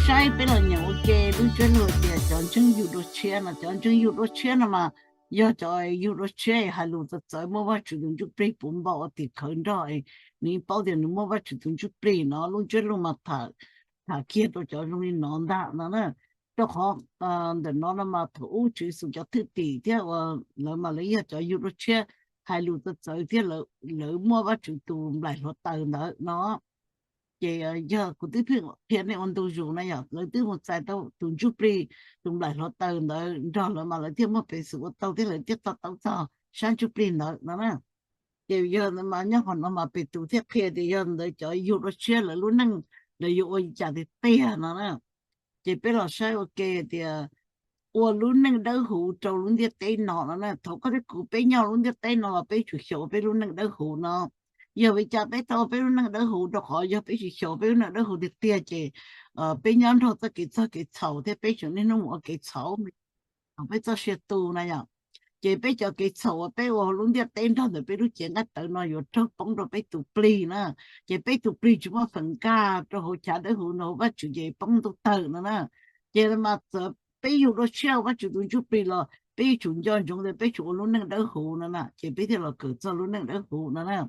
Saib peb los nyeem ua ke lub ntsiab lus tias cov ntseeg yug dua tshiab no, cov ntseeg yug dua tshiab no mas yog cov yug dua tshiab hais lus txawv txawv muaj Vajtswv tus ntsuj plig puv npo ua tim khawv nrog, nws paub tias nws muaj Vajtswv tus ntsuj plig no. Lub ntsiab lus mas tham kiag rau cov zoo li no ntag no na. Rau qhov ntawm no no mas thaum ub Tswv Yexus cov thwj tim thiab uas lawv mas lawv yog cov yug dua tshiab hais lus txawv txawv thiab lawv muaj Vajtswv tus nplaim hluav taws ntawd no. Ces yog kuv twb pheej qhia nej ua ntu zus na yom, lawv twb mus txais tau tus ntsuj plig, tus nplaim hluav taws ntawd nrog lawv mas lawv thiaj muaj peev xwm ua tau thiab lawv thiaj to taub txog sab ntsuj plig ntawd no na. Ces yog mas nyob qhov no mas Petus thiaj qhia tias yog ntawd cov yug dua tshiab lawv lub neej lawv yuav ua li cas tiag tiag no na. Ces peb los saib ua ke tias ua lub neej dawb huv rau lub ntiaj teb no no na. Thaum koj thiab kuv peb nyob lub ntiaj teb no los peb tsum xyaum peb lub neej dawb huv no. Yog vim li cas peb tau peb lub neej dawb huv? Rau qhov yog peb tsis xyaum peb lub neej dawb huv tiag tiag ces peb nyob nrog txoj kev txog kev txhaum thiab peb tseem niaj hnub mus ua kev txhaum, peb txoj sia tu na yom. Ces peb cov kev txhaum uas peb ua lub ntiaj teb nrog ntawm peb lub cev nqaij tawv no yuav raug poob rau peb tus plig na. Ces peb tus plig tsis muaj feem nkag rau hauv chav dawb huv no, Vajtswv ces poob ntuj tawg no na. Ces mas txawm peb yug dua tshiab Vajtswv tus ntsuj plig los peb yuav tsum nco ntsoov tias peb tsum ua lub neej dawb huv no na, ces peb thiaj los kawm txog lub neej dawb huv no na.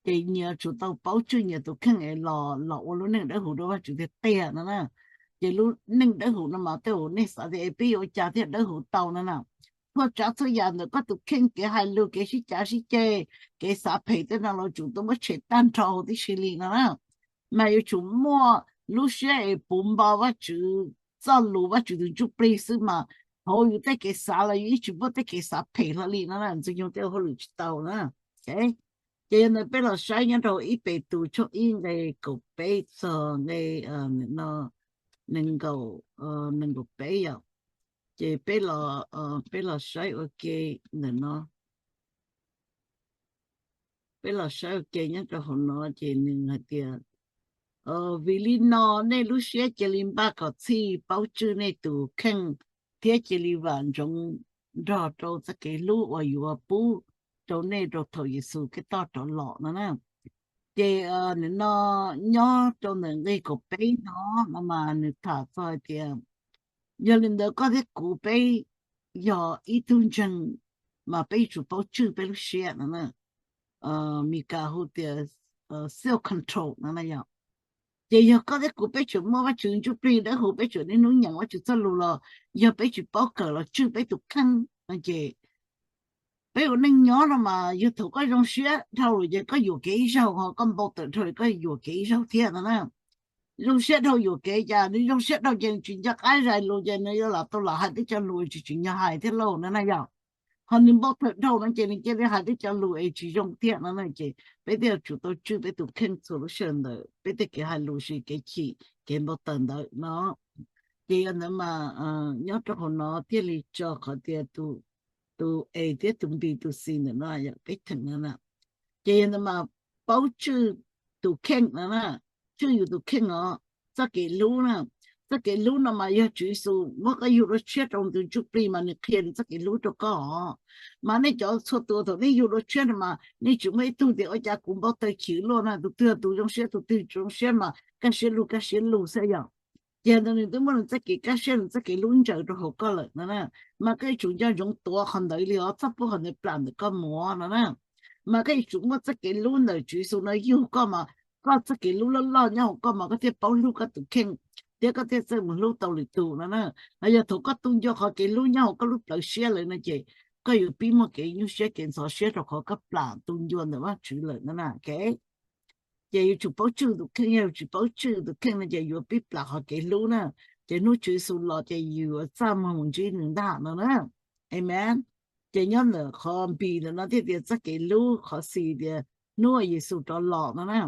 Ces nyias tsum tau paub tswj nyias tus kheej es los los ua lub neej dawb huv rau Vajtswv tiag tiag no na. Ces lub neej dawb huv no mas tej zaum nej xav tias peb yuav ua cas thiaj dawb huv tau no na. Txhua tsav txhua yam ntawm koj tus kheej, kev hais lus, kev sib cav sib ceg, kev xav phem tej no los tsum tau muab tshem tag nrho huv tib si li no na. Mas yuav tsum muaj lub siab es puv npo Vajtswv txoj lus, Vajtswv tus ntsuj plig xwb mas hauv yus tej kev xav los yus yeej tsis muaj tej kev xav phem hlo li no na, ntxwg nyoog tej ua hauj lwm tsis tau na. Ces yog ntawd peb los saib nyob rau ib Petus tshooj ib nqe kaum peb txog nqe nees nkaum, nees nkaum peb yom. Ces peb los, peb los saib ua ke ntawm no. Peb los saib ua ke nyob rau hauv no ces nws hais tias, vim li no nej lub siab cia li npaj kom txhij paub tswj nej tus kheej thiab cia li vam ntsoov nrog rau txoj kev hlub uas yuav pub rau nej rau thaum Yexus Khetos rov los no na. Ces nim no nyob rau ntawm nqe kaum peb no, no mas nws tham txog hais tias, yog li ntawd koj thiab kuv peb yog ib tug ntseeg mas peb yuav tsum paub tswj peb lub siab no na. Mis Kas hu tias self control no na yom. Ces yog koj thiab kuv peb tseem muaj Vajtswv ntsuj plig dawb huv, peb tseem niaj hnub nyeem Vajtswv txoj lus los yog peb tsis paub kawm los tswj peb tus kheej no ces peb ua neej nyob no mas yog thaum koj zoo siab dhau lawm ces koj yuam kev ib zaug, ho koj npau taws dhau koj yuam kev ib zaug thiab no na. Zoo siab dhau yuam kev cas? Nws zoo siab dhau ces nws tsis nco qab zais lus ces nws yuav lam tau lam hais tej cov lus es tsis tsim nyog hais thiab lauj no na yom. Ho nws npau taws dhau no ces nws cia li hais tej cov lus es tsis zoo thiab no na. Ces peb thiaj yuav tsum tau tswj peb tus kheej txhua lub sij hawm ntawm peb tej kev hais lus, kev chim, kev npau taws ntawd no. Ces yog ntawd mas nyob rau hauv no thiaj li tso qhov tias tus A thiab tus B, tus C ntawm no yog peb theem no na. Ces yog ntawd mas paub tswj tus kheej no na, tswj yus tus kheej os, txoj kev hlub na. Txoj kev hlub no mas yog Tswv Yexus muab koj yug dua tshiab rau tus ntsuj plig mas nws qhia nws txoj kev hlub rau koj os. Mas nej cov txhua tus thaum nej yug dua tshiab no mas nej tsis muaj ib tug tias ua cas kuv npau taws chim luaj na, tus twg tus zoo siab tus twg tsis zoo siab mas kaj siab lug kaj siab lug xwb yom. Ces ntawd nws twb muaj nws txoj kev kaj siab nws txoj kev hlub ntsaws rau hauv koj lawm no na. Mas koj yuav tsum nco ntsoov tuav qhov ntawd li os, txhob pub qhov ntawd plam ntawm koj mus no na. Mas koj yuav tsum muaj txoj kev hlub ntawm Tswv Yexus no yug koj mas koj txoj kev hlub loj loj nyob hauv koj mas koj thiaj paub hlub koj tus kheej thiab koj thiaj txawj mus hlub tau lwm tus no na. Ho yog thaum koj tu ncua qhov kev hlub nyob hauv koj lub plawv siab lawm no ces koj yuav pib muaj kev nyuaj siab kev ntxhov siab rau qhov koj plam tu ncua ntawm Vajtswv lawm no na. Ces yuav tsum paub tswj tus kheej, yog tsis paub tswj tus kheej no ces yuav pib plam qhov kev hlub na. Ces hnub Tswv Yexus los ces yus yuav txaj muag mus ntsib nws ntag no na. Amen. Ces nyob ntawm qhov B ntawm no thiaj tias txoj kev hlub, qhov C tias hnub uas Yexus rov los no na.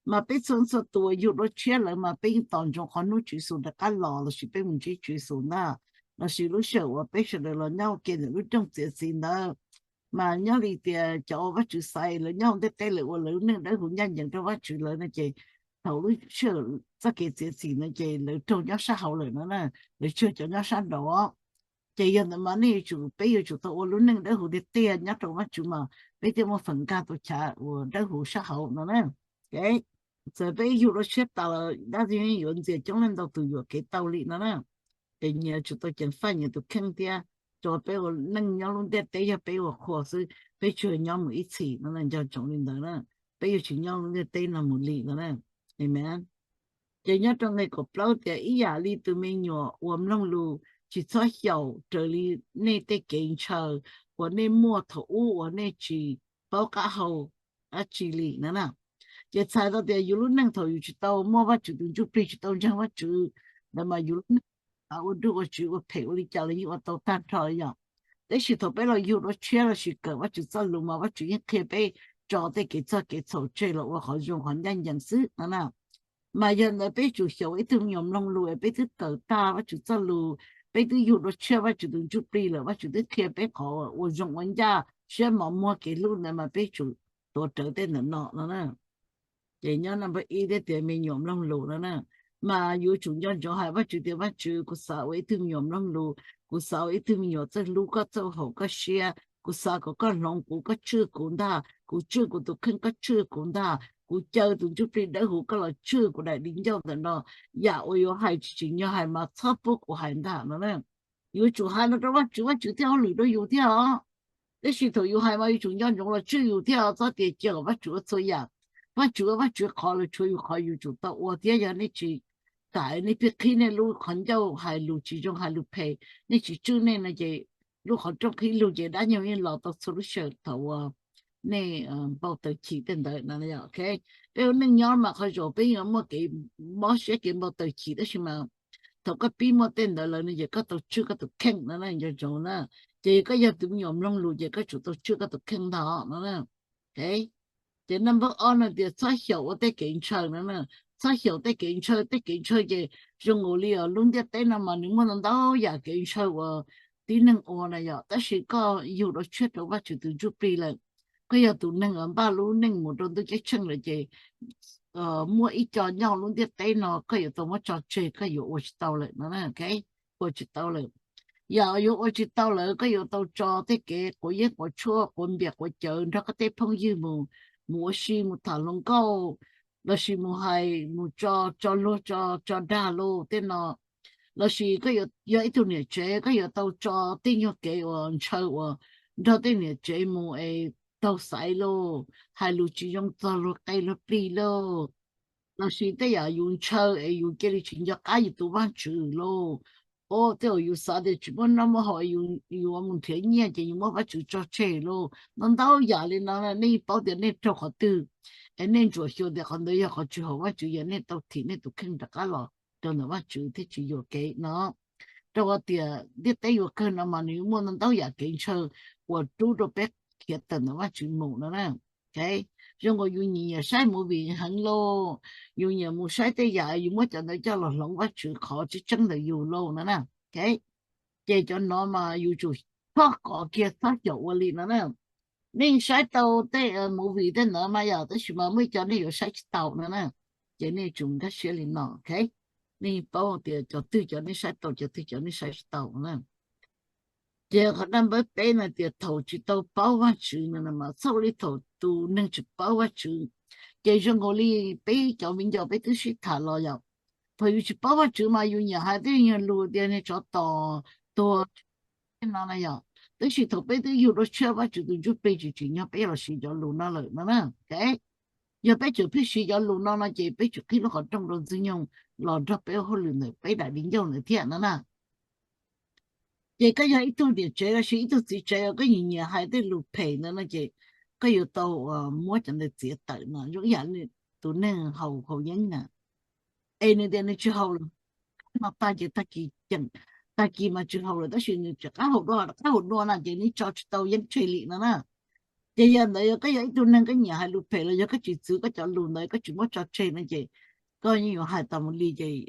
Mas peb txhua txhua tus uas yug dua tshiab lawm mas peb yeej tos ntsoov qhov hnub Tswv Yexus rov qab los lossis peb mus ntsib Tswv Yexus ntag, lossis lub sij hawm uas peb sawv daws los nyob ua ke ntawm lub rooj txiav txim ntawd. Mas nyob li tias cov uas Vajtswv xaiv lawv nyob hauv ntiaj teb lawv ua lawv lub neej dawb huv ncaj ncees rau Vajtswv lawm no ces thaum lub sij hawm txoj kev txiav txim no ces lawv raug nyob sab hauv lawm no na, lawv tsuas cov nyob sab nraud. Ces yog ntawd mas nej yuav tsum, peb yuav tsum tau ua lub neej dawb huv tiag tiag nyob rau Vajtswv mas peb thiaj muaj feem nkag tau chav uas dawb huv sab hauv no na. Txawm peb yug dua tshiab tas los dab tsi yeej yuav ntxias coob leej ntau tus yuam kev tau li no na. Ces nyias yuav tsum tau ceev faj nyias tus kheej thiab, rau peb ua neej nyob lub ntiaj teb yog peb ua qhua xwb, peb tsuas nyob mus ib txhis no, nco ntsoov li ntawd na. Peb yuav tsis nyob lub ntiaj teb no mus li no na. Amen. Ces nyob rau nqe kaum plaub tias, ib yam li tus me nyuam uas mloog lus, tsis txhob xyaum raws li nej tej kev ntshaw uas nej muaj thaum ub uas nej tsis paub qab hau dab tsi li na na. Ces txhais tau tias yus lub neej thaum yus tsis tau muaj Vajtswv tus Ntsuj Plig, tsis tau ntseeg Vajtswv, ntawd mas yus lub neej ua nruj ua tsiv ua phem ua li cas los yeej ua tau tag nrho yom. Tab sis thaum peb los yug dua tshiab lossis kawm Vajtswv txoj lus mas Vajtswv yeej qhia peb tso tej kev txog kev txhaum tseg los ua qhov zoo qhov ncaj ncees xwb no na. Mas yog ntawd peb tsum xyaum ib tug me nyuam mloog lus es peb twb kawm tag Vajtswv txoj lus, peb twb yug dua tshiab Vajtswv tus Ntsuj Plig lawm, Vajtswv twb qhia peb qhov ua zoo ua ncaj siab mos muag kev hlub ntawd mas peb tsum tuav rawv tej ntawm no no na. Ces nyob nab npa ib thiab tias me nyuam mloog lus no na, mas yuav tsum nco ntsoov hais Vajtswv tias, Vajtswv, kuv xav ua ib tug me nyuam mloog lus, kuv xav ua ib tug me nyuam txawj hlub koj, txawj haum koj siab, kuv xav kom koj hloov kuv, koj tswj kuv ntag, kuv tswj kuv tus kheej, koj tswj kuv ntag, kuv caw tus Ntsuj Plig Dawb Huv koj los tswj kuv daim di ncauj ntawm no. Yam uas yuav hais tsis tsim nyog hais mas txhob pub kuv hais ntag no na. Yuav tsum hais no rau Vajtswv, Vajtswv thiaj hauj lwm rau yus thiab os. Tab sis thaum yus hais mas yuav tsum nco ntsoov los tswj yus thiab os, txhob tias cia kom Vajtswv ua txhua yam. Vajtswv ua Vajtswv qhov, lawv tshuav yus qhov, yus tsum tau ua thiab. Yog nej tsis kam, nej pheej qhib nej lub qhov ncauj hais lus tsis zoo, hais lus phem, nej tsis tswj nej no ces lub qhov rooj qhib lug ces dab nyoog yeej los tau txhua lub sij hawm thaum uas nej npau taws chim tej ntawd no. Peb ua neej nyob mas qhov zaum peb yuav muaj kev mob siab kev npau taws chim, tab sis mas thaum koj pib muaj tej ntawd lawm no ces koj tau tswj koj tus kheej no na, nco ntsoov na. Ces yog koj yog tus me nyuam mloog lus ces koj tsum tau tswj koj tus kheej ntag no. Ces nab npawb ob no tias txhob xyaum ua tej kev ntshaw no na. Txhob xyaum tej kev ntshaw, tej kev ntshaw ces zoo nkaus li os lub ntiaj teb no mas nws muaj ntau ntau yam kev ntshaw uas tib neeg ua na yom, tab sis koj yug dua tshiab rau Vajtswv tus Ntsuj Plig lawm, koj yog tus neeg uas npaj lub neej mus rau ntuj ceeb tsheej lawm ces muaj ib co nyob lub ntiaj teb no koj yuav tau muab tso tseg, koj yuav ua tsis tau lawm no, ua tsis tau lawm. Yam yuav ua tsis tau lawm koj yuav tau tso tej kev quav yeeb quav tshuaj, quav npias quav cawv nrog koj tej phooj ywg mus, mus ua si, mus tham hluas nkauj, lossis mus hais, mus tso, tso luag, tso, tso dag lauj tej no. Lossis koj yog ib tug niam tsev, koj yuav tau tso tej nyuag kev uas ntshaw uas nrog tej niam tsev mus es taug xaiv lauj, hais lus tsis zoo txog luag qe luag plig lauj, lossis tej yam yus ntshaw es yus cia li tsis nco qab yus tus Vajtswv lauj. Tej uas yus xav tias tsis muaj noj muaj haus, yus mus nrhiav nyiaj ces yus muab Vajtswv tso tseg lauj. Ntau ntau yam li no, nej paub tias nej raug qhov twg es nej ntsuam xyuas tias qhov ntawd yog qhov tsis haum Vajtswv, yog nej tau thim nej tus kheej rov qab los rau ntawm Vajtswv thiaj tsis yuam kev no. Rau qhov tias ntiaj teb yuav kawg no mas nws muaj ntau ntau yam kev ntshaw uas rub rau peb khiav tawm ntawm Vajtswv mus no na. Zoo nkaus yus nyiam nyiam saib movie heev lauj, yus nyiam mus saib tej yam yus muab cov ntawd coj los hloov Vajtswv qhov tseeb tseeb ntawm yus lauj no na. Ces cov no mas yus tsum txhob kov kiag, txhob xyaum ua li no na. Nej saib tau tej movie tej ntawd mas yog, tab sis mas muaj ib co nej yuav saib tsis tau no na. Ces nej tsum nkag siab li no, nej paub tias cov twg cov nej saib tau, cov twg cov nej saib tsis tau na. Ces qhov nab npawb peb no tias thaum tsis tau paub Vajtswv no mas txhob ua li thaum tus neeg tsis paub Vajtswv. Ces zoo nkaus li peb cov viv ncaus peb twb sib tham los yom, thaum yus tsis paub Vajtswv mas yus nyiam hais tej nyuag lus tias niag tsov tom tuag no na yom. Tab sis thaum peb twb yug dua tshiab Vajtswv tus Ntsuj Plig tsis tsim nyog peb los siv cov lus no lawm no na. Yog peb tseem pheej siv cov lus no no ces peb tseem qhib lub qhov rooj rau Ntxwg Nyoog los nrog peb ua hauj lwm ntawm peb daim di ncauj ntawd thiab no na. Ces koj yog ib tug niam tsev lossis ib tug txiv tsev uas koj nyiam nyiam hais tej lus phem ntawd no ces koj yuav tau muab cov ntawd txiav tawm no. Zoo ib yam tus neeg haus haus yeeb na, es nws tias nws tsis haus lawm, no tag ces tag kis ceem, tag kis mas tsis haus lawm tab sis nws tseem qab haus dua, qab haus dua na ces nws tso tsis tau yeeb tseg li no na. Ces yog ntawd yog koj yog ib tug neeg koj nyiam hais lus phem los yog koj tsis txwv koj cov lus ntawd, koj tsis muab tso tseg no ces koj yeej yuav hais tas mus li ces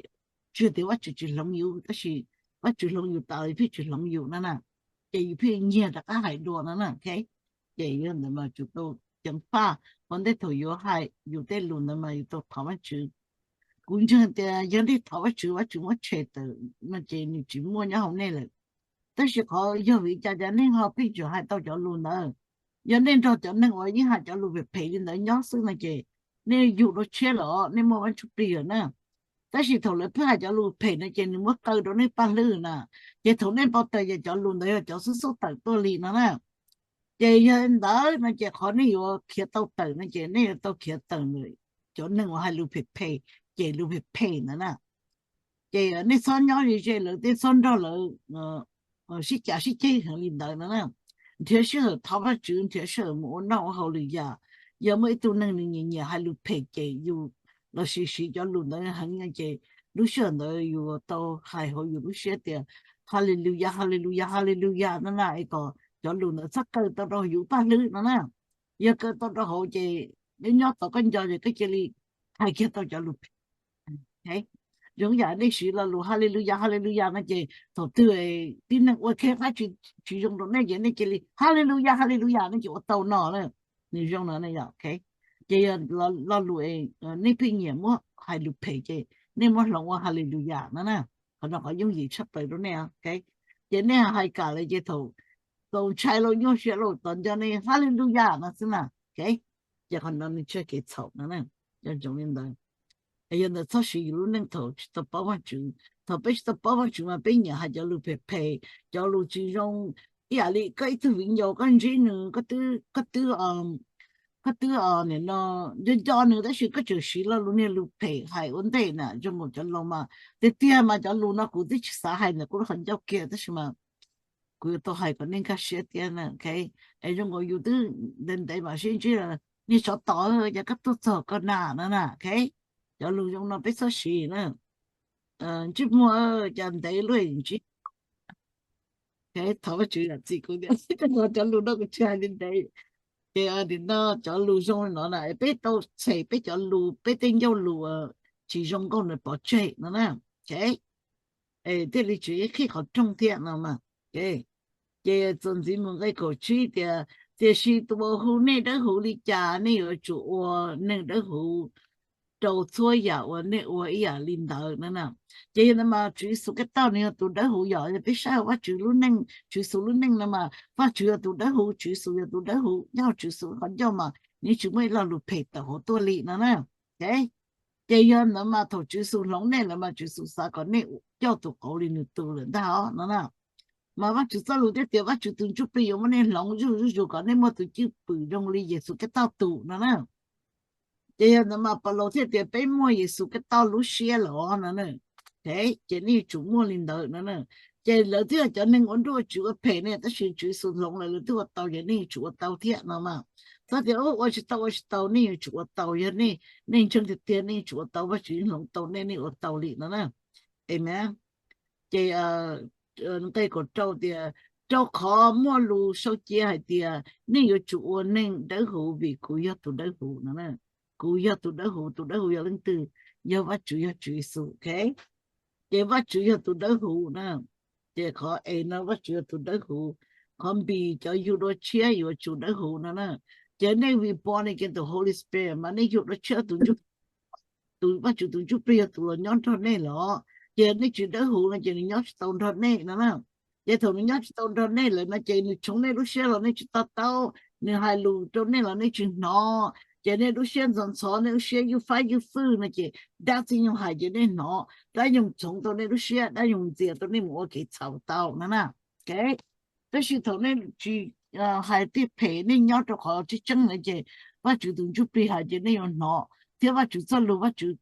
tsis tias Vajtswv tsis hloov yus, tab sis Vajtswv hloov yus tas los yus pheej tsis hloov yus no na. Ces yus pheej nyiag rov qab hais dua no na. Ces yog ntawd mas tsum tau ceev faj, ua ntej thaum yuav hais yus tej lus ntawd mas yus tau thov Vajtswv. Kuv ntseeg tias yog nej thov Vajtswv, Vajtswv muab tshem tawm no ces nws tsis muaj nyob hauv nej lawm. Tab sis qhov yog vim li cas nej ho pheej tseem hais tau cov lus ntawd? Yog nej nrog cov neeg uas yeej hais cov lus phem phem li ntawd nyob xwb no ces nej yug dua tshiab los nej muaj Vaj Ntsuj Plig lawm na. Tab sis thaum lawv pheej hais cov lus phem no ces nws muab kaw rau nej paj hlwb na. Ces thaum nej npau taws ces cov lus ntawd yog cov xub xub tawm tuaj li no na. Ces yog li ntawd no ces qhov nej yuav khiav tau tawm no ces nej yuav tau khiav tawm cov neeg uas hais lus phem phem, ces lus phem phem ntawd na. Ces nej txhob nyob ze ze lawv, nej txhob nrog lawv sib cav sib ceg heev li ntawd no na. Nrhiav sij hawm thov Vajtswv, nrhiav sij hawm mus ua noj ua haus lwm yam. Yog muaj ib tug neeg nws nyiam nyiam hais lus phem ces yus los sis siv cov lus ntawd heev ces lub sij hawm ntawd yus tau hais hauv yus lub siab tias Hallelujah, Hallelujah, Hallelujah no na, es kom cov lus ntawd txhob kaw tau rau yus paj hlwb no na. Yog kaw tau rau hauv ces nyob nyob tau koj nco ces koj cia li hais kiag tau cov lus phem. Zoo yam nej siv lo lus Hallelujah, Hallelujah no ces thaum twg tib neeg ua qhab tsis zoo rau nej ces nej cia li Hallelujah, Hallelujah no ces ua tau no na. Nws zoo no ne yom. Ces yog lo lus nej pheej nyiam muab hais lus phem ces nej muab hloov ua Hallelujah no na. Qhov no qhov yooj yim tshaj plaws rau nej. Ces nej hais kam lawm ces thaum txaus ntshai lauj, nyuaj siab lauj, tos nco nej Hallelujah no xwb na. Ces qhov no nws tsis yog kev txhaum no na. Nco ntsoov li ntawd. Yog ntawd txhob siv yus lub neej thaum tsis tau paub Vajtswv. Thaum peb tsis tau paub Vajtswv mas peb nyiam hais cov lus phem phem, cov lus tsis zoo. Ib yam li koj ib tug viv ncaus koj ntsib nws, koj twb, koj twb nim no nco nco nws tab sis koj tseem siv lo lus niag lus phem hais ua ntej na. Zoo nkaus cov laus mas tiag tiag mas cov lus no kuv twb tsis xav hais ntawm kuv lub qhov ncauj kiag tab sis mas kuv yuav tau hais kom nej nkag siab thiab na. Es zoo nkaus yus twb ntev ntev mam sib ntsib, niag tsov tom, cas koj tuaj txog koj na no na. Cov lus zoo no peb txhob siv na. Ntsej muag, cas ntev luaj ntsib. Thov Vajtswv zam txim kuv tias cov lus no kuv tsis hais li ntev. Ces nim no cov lus zoo li no na peb tau tshem peb cov lus, peb tej ncauj lus tsis zoo nkauj ntawd pov tseg no na. Thiaj li tsis qhib qhov rooj thiab no mas. Ces txuas ntxiv mus nqe kaum tsib tias, tiam sis tus uas hu nej dawb huv li cas, nej yuav tsum ua neeg dawb huv rau txhua yam uas nej ua ib yam li ntawd no na. Ces yog ntawd mas Tswv Yexus Khetos nws yog tus dawb huv, yog peb saib hauv Vajtswv lub neej, Tswv Yexus lub neej no mas Vajtswv yog tus dawb huv, Tswv Yexus yog tus dawb huv, nyob hauv Tswv Yexus qhov ncauj mas nws tsis muaj ib lo lus phem tawm hauv tuaj li no na. Ces yog ntawd mas thaum Tswv Yexus hloov nej lawm mas Tswv Yexus xav kom nej coj tus qauv li nws tus lawm ntag os no na. Mas Vajtswv txoj lus thiaj tias Vajtswv tus Ntsuj Plig yuav muab nej hloov zuj zus zuj zus kom nej muaj tus cwj pwm zoo li Yexus Khetos tus no na. Ces yog ntawd mas Paulus thiaj tias peb muaj Yexus Khetos lub siab los no, ces nej yuav tsum muaj li ntawd no. Ces lawv twb yog cov neeg ua nruj ua tsiv ua phem ne, tab sis Tswv Yexus hloov lawv, lawv twb ua tau, ces nej yuav tsum ua tau thiab no mas. Txhob tias ua tsis tau, ua tsis tau, nej yuav tsum ua tau. Yog nej, nej ntseeg tiag tiag nej yuav tsum ua tau, Vajtswv hloov tau nej, nej ua tau li no na. Amen. Ces nqe kaum rau tias, rau qhov muaj lus sau cia hais tias nej yuav tsum ua neeg dawb huv vim kuv yog tus dawb huv no. Kuv yog tus dawb huv, tus dawb huv yog leej twg? Yog Vajtswv, yog Tswv Yexus. Ces Vajtswv yog tus dawb huv na. Ces qhov es no Vajtswv yog tus dawb huv, qhov B cov yug dua tshiab yuav tsum dawb huv no na. Ces nej vim pom nej tus Holy Spirit mas nej yug dua tshiab, tus Vajtswv tus Ntsuj Plig yog tus los nyob nrog nej los, ces nej tsis dawb huv no ces nws nyob tsis tau nrog nej no na. Ces thaum nws nyob tsis tau nrog nej lawm no ces nws tshoov nej lub siab los nej tsis to taub, nws hais lus rau nej los nej tsis hnov, ces nej lub siab ntxhov ntxhov, nej lub siab ywj fab ywj fwj no ces dab txwj nyoog hais ces nej hnov, dab nyoog txhoov tau nej lub siab, dab nyoog ntxias tau nej mus ua kev txhaum tau no na. Tab sis thaum nej tsis hais tej phem, nej nyob rau qhov tseeb tseeb na ces Vajtswv tus Ntsuj Plig hais ces nej yuav hnov, thiab Vajtswv txoj lus Vajtswv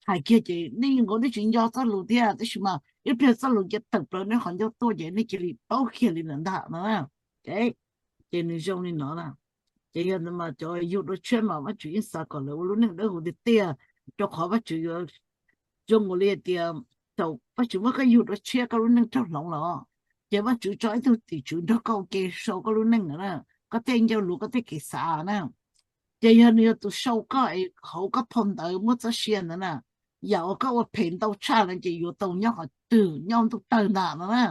hais kiag ces nej nkaus nej tsis nco txoj lus thiab, tab sis mas ib pliag txoj lus cia tawm plaws nej qhov ncauj tuaj ces nej cia li paub kiag li lawm ntag no. Ces nws zoo li no na. Ces yog ntawd mas cov yug dua tshiab mas Vajtswv yeej xav kom lawv ua lub neej dawb huv tiag tiag, rau qhov Vajtswv yuav zoo nkaus li hais tias thaum Vajtswv muab koj yug dua tshiab koj lub neej raug hloov los, ces Vajtswv tso ib tug tim tswv nrog koj ua ke sau koj lub neej na, koj tej ncauj lus, koj tej kev xav na. Ces yog nws yog tus sau koj es hauv koj phau ntawv muaj txoj sia ntawd na, yam uas koj ua phem ntau tshaj no ces yuav tau nyob qhov twg, nyob ntuj tawg ntag no na.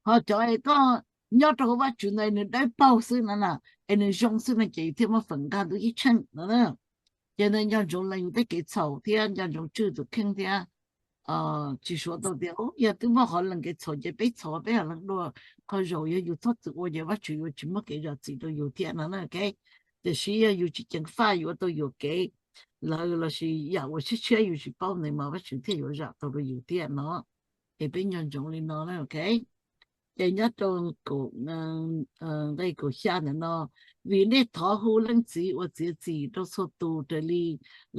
Ho cov es koj nyob rau hauv Vajtswv ntawd nws dawb paug xwb no na, es nws zoo xwb no ces yus thiaj muaj feem nkag ntuj ceeb tsheej no na. Ces ntawd nco ntsoov lees yus tej kev txhaum thiab nco ntsoov tswj tus kheej thiab tsis suav tau tias yog twb muaj qhov lees kev txhaum ces peb txhaum peb yog lees dua qhov zaum, yog yus txhob txwm ua ces Vajtswv yuav tsis muaj kev zam txim rau yus thiab no na. Tiam sis yog yus tsis ceev faj yus ua tau yuam kev, lawv lossis yam uas tshiab tshiab yus tsis paub ntawd mas Vajtswv thiaj yuav zam tau rau yus thiab no. Es peb nco ntsoov li no, ok. Ces nyob rau nqe kaum xya ntawm no, vim nej thov hu Leej Txiv ua txiav txim rau txhua tus raws li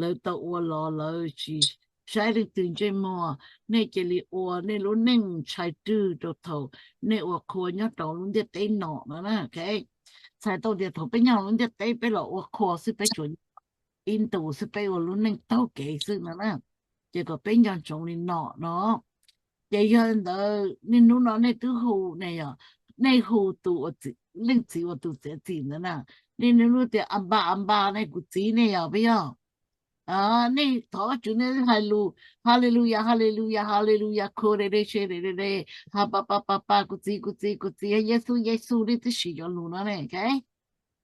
lawv tau ua los lawv tsis saib leej twg ntsej muag, nej cia li ua nej lub neej ntshai rwg rau thaum nej ua qhua nyob rau lub ntiaj teb no no. Txhais tau tias thaum peb nyob lub ntiaj teb peb los ua qhua xwb, peb tsuas ib ntus xwb, peb ua lub neej taug kev xwb no na. Ces kom peb nco ntsoov li no no. Ces yog li ntawd niaj hnub no nej twb hu ne, yog nej hu tus, Leej Txiv ua tus txiav txim ntawd na, nej niaj hnub tias Anpas, Anpas ne, kuv txiv ne, yog peb yog nej thov Vajtswv nej hais lus, Haleluyas, Haleluyas, Haleluyas, kho re re se re re re, ha pa pa pa pa, kuv txiv, kuv txiv, kuv txiv, Yexus, Yexus, nej twb siv cov lus no ne.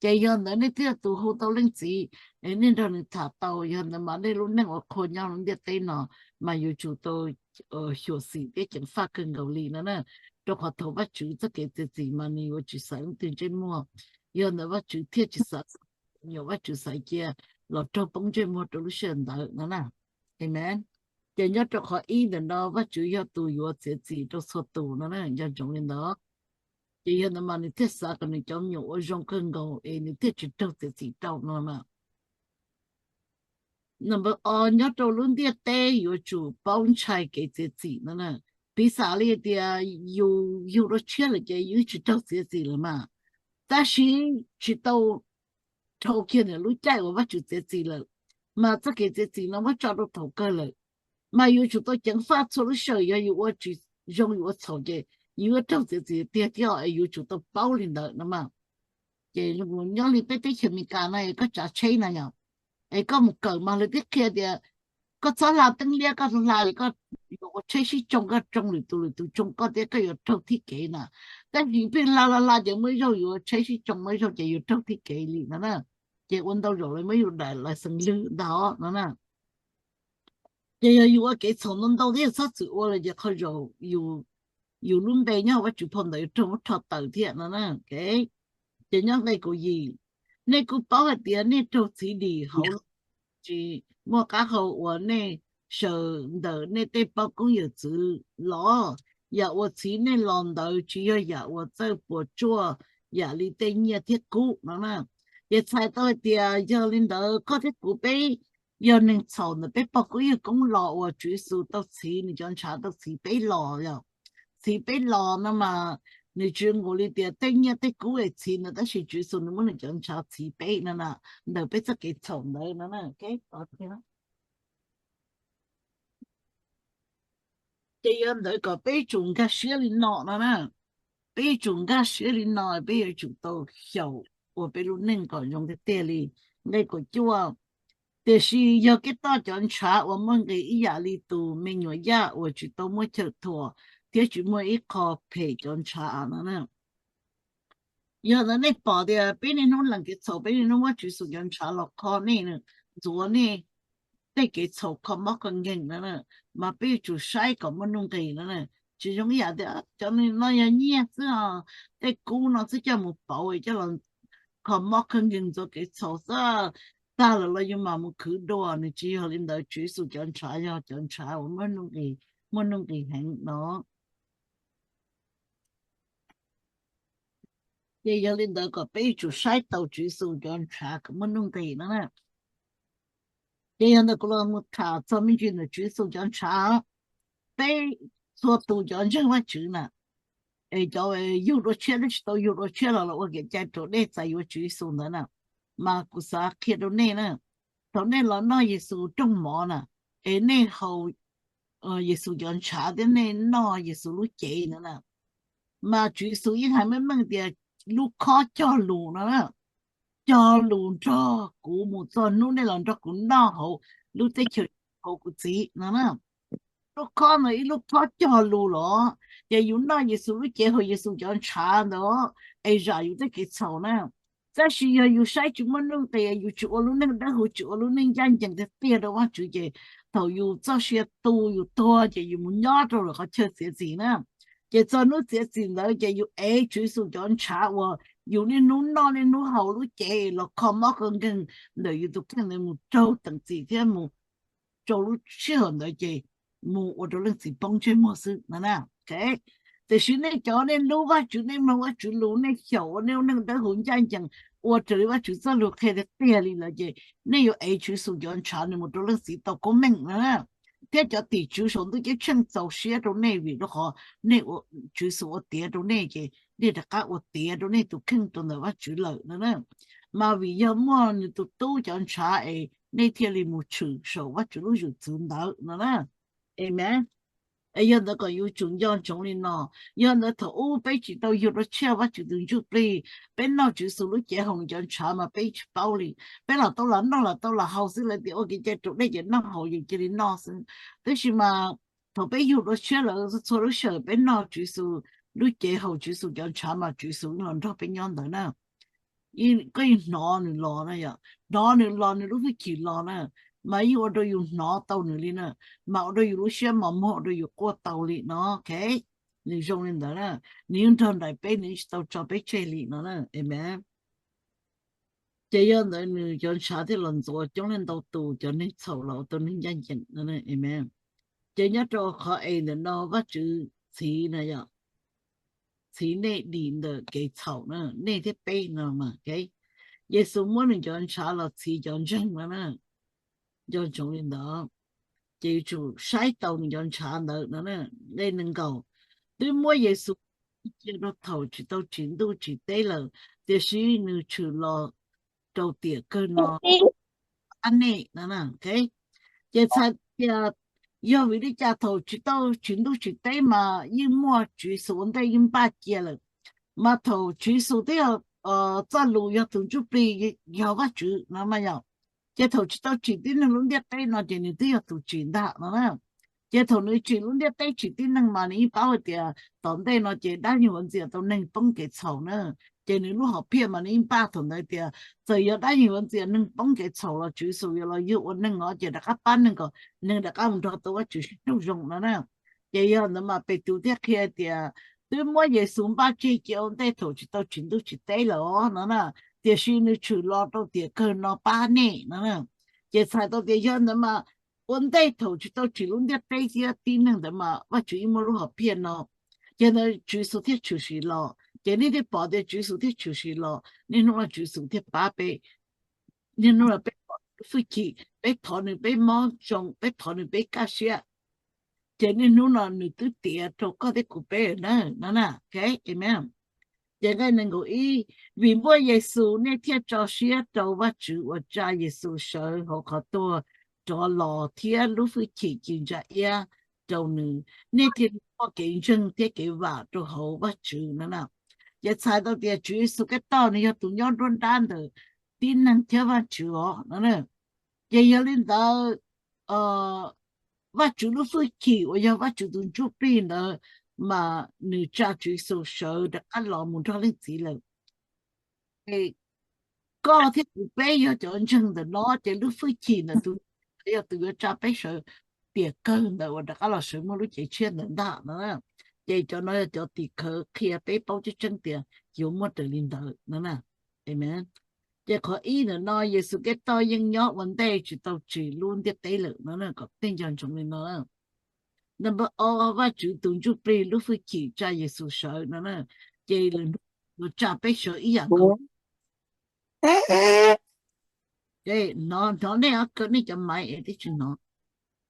Ces yog ntawd nej twb yog tus hu tau Leej Txiv, nej nrog nws tham tau, yog ntawd mas nej lub neej ua qhua nyob lub ntiaj teb no mas yuav tsum tau xyuam xim thiab ceev faj kawg nkaus li no na. Rau qhov thaum Vajtswv txoj kev txiav txim mas nws yuav tsis xaiv leej twg ntsej muag, yog ntawd Vajtswv thiaj tsis xaiv, nyuam Vajtswv xaiv cia los raug poob ntsej muag rau lub sij hawm ntawd no na. Amen. Ces nyob rau qhov ib ntawm no Vajtswv yog tus yuav txiav txim rau txhua tus no na, nco ntsoov li ntawd. Ces yog ntawd mas nws thiaj xav kom nws cov me nyuam ua zoo kawg nkaus es nws thiaj tsis raug txiav txim rau no na. Number o, nyob rau lub ntiaj teb yuav tsum paub ntshai kev txiav txim no na. Piv xam li tias yus yug dua tshiab lawm ces yus tsis raug txiav txim lawm mas, tab sis tsis tau dhau kiag ntawm lub caij uas Vajtswv txiav txim lawm, mas txoj kev txiav txim no muab tso rau thaum kawg lawm. Mas yuav tsum tau ceev faj txhua lub sij hawm, yog yus ua tsis zoo yus ua txhaum ces yus yuav raug txiav txim tiag thiab es yuav tsum tau paub li ntawd no mas. Ces nyob li peb teb chaws Amelikas no es koj tsav tsheb na yom, es koj mus kawm mas lawv twb qhia tias koj txhob hla teeb liab, koj hla es koj yuav ua tsheb sib tsoo, koj tsoo lwm tus lwm tus tsoo koj thiab koj yuav raug thib kev na. Tab sis pheej hla hla hla ces muaj ib zaug yuav ua tsheb sib tsoo, muaj ib zaug ces yuav raug thib kev li no na. Ces ua ntau zaum lawv muab yus daim license lwg ntag no na. Ces yog yus ua kev txhaum ntau ntau thiab yus txhob txwm ua lawm ces qhov zaum yus lub npe nyob hauv Vajtswv phau ntawv yuav raug muab rho tawm thiab no na. Ces nyob nqe kaum yim, nej kuj paub hais tias nej raug txhiv dim hauv lub tsis muaj qab hau uas nej sawv ntawm nej tej poj koob yawm txwv los. Yam uas txhiv nej los ntawd tsis yog yam uas txawj puas tsuaj yam li tej nyiaj thiab kub no na. Ces txhais tau hais tias yog li ntawd koj thiab kuv peb yog neeg txhaum ntawm peb poj koob yawg koob los uas Tswv Yexus tau txhiv, nws cov ntshav tau txhiv peb los yom. Txhiv peb los no mas nws tsis nkaus li tias tej nyiaj tej kub es txhiv ntawd, tab sis Tswv Yexus nws muab nws cov ntshav txhiv peb no na, ntawm peb txoj kev txhaum ntawd no na. Ces yog ntawd kom peb yuav tsum nkag siab li no no na. Peb yuav tsum nkag siab li no, peb yuav tsum tau xyaum ua peb lub neej kom zoo tiag tiag li. Nqe kaum cuaj, tiam sis yog Khetos cov ntshav uas muaj nqis ib yam li tus me nyuam yaj uas tsis tau muaj chaw thuam thiab tsis muaj ib qho phem cov ntshav no na. Yog ntawd nej pom tias peb niaj hnub lees kev txhaum, peb niaj hnub muab Tswv Yexus cov ntshav los kho nej, ntxuav nej tej kev txhaum kho mob kho nkeeg no, mas peb yuav tsum saib kom muaj nuj nqis no. Tsis zoo ib yam tias cov no yog nyiaj xwb, tej kub no xwb coj mus pauv coj los kho mob kho nkeeg ntxuav kev txhaum xwb, tag lawm los yus mam mus khwv dua. Nws tsis yog li ntawd, Tswv Yexus cov ntshav yog cov ntshav uas muaj nuj nqis, muaj nuj nqis heev no. Ces yog li ntawd kom peb yuav tsum saib taus Tswv Yexus cov ntshav kom muaj nuj nqis no na. Ces yog ntawd kuv los mus tham txog me ntsis ntawm Tswv Yexus cov ntshav. Peb txhua tus cov ntseeg Vajtswv na, es cov yug dua tshiab thiab tsis tau yug dua tshiab los los ua kev cai raus dej txais yuav Tswv Yexus ntawd na, mas kuv xav qhia rau nej na, thaum nej los noj Yexus rooj mov na, es nej haus Yexus cov ntshav thiab nej noj Yexus lub cev ntawd na, mas Tswv Yexus yeej hais meej meej tias lub khob cog lus no na, cog lus nrog kuv mus txog hnub nej los nrog kuv noj hauv lub teb chaws hauv kuv txiv no na. Lub khob no ib lub khob cog lus los, ces yus noj Yexus lub cev haus Yexus cov ntshav ntawd es zam yus tej kev txhaum na. Tab sis yog yus saib tsis muaj nuj nqis, yus tsis ua lub neej dawb huv, tsis ua lub neej ncaj ncees tiag tiag rau Vajtswv, ces thaum yus txoj sia tu yus tuag ces yus mus nyob rau lawm qhov chaw txiav txim na. Ces txog hnub txiav txim ntawd ces yus ev Tswv Yexus cov ntshav uas yus niaj hnub noj niaj hnub haus lub cev los kho mob kho nkeeg ntawm yus tus kheej ntawd mus raug teem txim thiab mus rau lub sij hawm ntawd ces mus ua rau leej txiv poob ntsej muag xwb no na. Tiam sis nej cov nej hlub Vajtswv, nej mloog Vajtswv lus, nej xyaum ua nej lub neej dawb huv ncaj ncees, ua raws li Vajtswv txoj lus qhia tiag tiag li lawm ces nej yuav ev Tswv Yexus cov ntshav nws mus rau leej txiv tau koob meej no na. Thiab cov tim tswv saum ntuj ceeb tsheej txaus siab rau nej vim rau qhov nej, Tswv Yexus ua tiav rau nej ces nej rov qab ua tiav rau nej tus kheej rau ntawm Vajtswv lawm no na. Mas vim yog muaj nws tus tub cov ntshav es nej thiaj li mus tshwm saum Vajtswv lub zwm txwv ntawd no na. Amen. Es yog ntawd kom yus tsum nco ntsoov li no. Yog ntawd thaum ub peb tsis tau yug dua tshiab Vajtswv tus ntsuj plig, peb noj Tswv Yexus lub cev haus nws cov ntshav mas peb tsis paub li. Peb los tau los noj los tau los haus xwb, lawv tias ua kev cai raus dej ces noj haus ces cia li noj xwb. Tab sis mas thaum peb yug dua tshiab lawm txhua lub sij hawm peb noj Tswv Yexus lub cev haus Tswv Yexus cov ntshav mas Tswv Yexus los nrog peb nyob ntawd na. Koj yeej hnov nws los na yom, hnov nws los nws lub hwj chim los na, mas yeej ua rau yus hnov tau nws li na, mas ua rau yus lub siab mos muag ua rau yus quaj tau li no. Nws zoo li ntawd na, nws yeej nrog nraim peb, nws yeej tsis tau tso peb tseg li no na. Amen. Ces yog ntawd nws cov ntshav thiaj los ntxuav coob leej ntau tus cov neeg txhaum los ua tau neeg ncaj ncees no. Amen. Ces nyob rau qhov es ntawm no Vajtswv txhiv no yom, txhiv nej dim ntawm kev txhaum na, nej thiab peb no mas. Yexus muab nws cov ntshav los txhiv cov ntseeg no na. Nco ntsoov li ntawd, ces yuav tsum saib taus nws cov ntshav ntawd no. Nqe nees nkaum, twb muab Yexus cia rau thaum tsis tau tsim ntuj tsim teb lawm, tiam sis nws tshwm los rau tiam kawg no pab nej no. Ces txhais tias yog vim li cas thaum tsis tau tsim ntuj tsim teb mas yeej muaj Tswv Yexus ua ntej yeej npaj cia lawm, mas thaum Tswv Yexus twb yog txoj lus yog tus ntsuj plig yog Vajtswv no mas yom. Ces thaum tsis tau tsim tib neeg lub ntiaj teb no ces nws twb yog tus tsim ntag no na. Ces thaum nws tsim lub ntiaj teb tsim tib neeg mas nws yeej paub hais tias tom ntej no ces dab yeej yuav ntxias tau neeg poob kev txhaum na. Ces nws lub hom phiaj mas nws yeej npaj thaum ntawd tias txawm yog dab yeej yuav ntxias neeg poob kev txhaum los Tswv Yexus yuav los yug ua neeg os, ces rov qab pab neeg kom neeg rov qab mus nrog tau Vajtswv sib raug zoo no na. Ces yog ntawd mas Petus thiaj qhia tias twb muab Yexus npaj tseg cia ua ntej thaum tsis tau tsim ntuj tsim teb lawm os no na, tiam sis nws tshwm los rau tiam kawg no pab nej no na. Ces txhais tau tias yog ntawd mas ua ntej thaum tsis tau tsim lub ntiaj teb thiab tib neeg ntawd mas Vajtswv yeej muaj lub hom phiaj no. Ces ntawd Tswv Yexus thiaj tshwm sim los, ces nej thiaj pom tias Tswv Yexus thiaj tshwm sim los, niaj hnub no Tswv Yexus thiaj pab peb. Niaj hnub no peb pom lub hwj chim, peb thov nws peb mob zoo, peb thov nws peb kaj siab, ces niaj hnub no nws twb tiav rau koj thiab kuv peb lawm na no na. Amen. Ces nqe nees nkaum ib, vim npuaj Yexus nej thiaj tso siab rau Vajtswv uas tsa Yexus sawv hauv qhov tuag rov los thiab lub hwj chim ci ntsa iab rau nws, nej thiaj li muaj kev ntseeg thiab kev vam rau hauv Vajtswv no na. Ces txhais tau tias Tswv Yexus Khetos nws yog tus nyob nruab nrab ntawm tib neeg thiab Vajtswv os no. Ces yog li ntawd, Vajtswv lub hwj chim uas yog Vajtswv tus ntsuj plig ntawd mas nws tsa Tswv Yexus sawv rov qab los mus nrog leej txiv lawm. Koj thiab kuv peb yog cov ntseeg ntawm no ces lub hwj chim ntawm tus yog tus yuav tsa peb sawv tiam kawg ntawd uas rov qab los sawv muaj lub cev tshiab ntawd ntag no. Ces cov no yog cov tim khawv qhia peb paub tseeb tseeb tias yuav muaj raws li ntawd no na. Amen. Ces qhov ib ntawm no Yexus Khetos yeej nyob ua ntej tsis tau tsim lub ntiaj teb lawm no, kom peb nco ntsoov li no. Number ob, Vajtswv tus ntsuj plig lub hwj chim tsa Yexus sawv no na, ces lwm hnub yuav tsa peb sawv ib yam nkaus. Hnov, hnov nej, nej cov maiv es twb tsis hnov.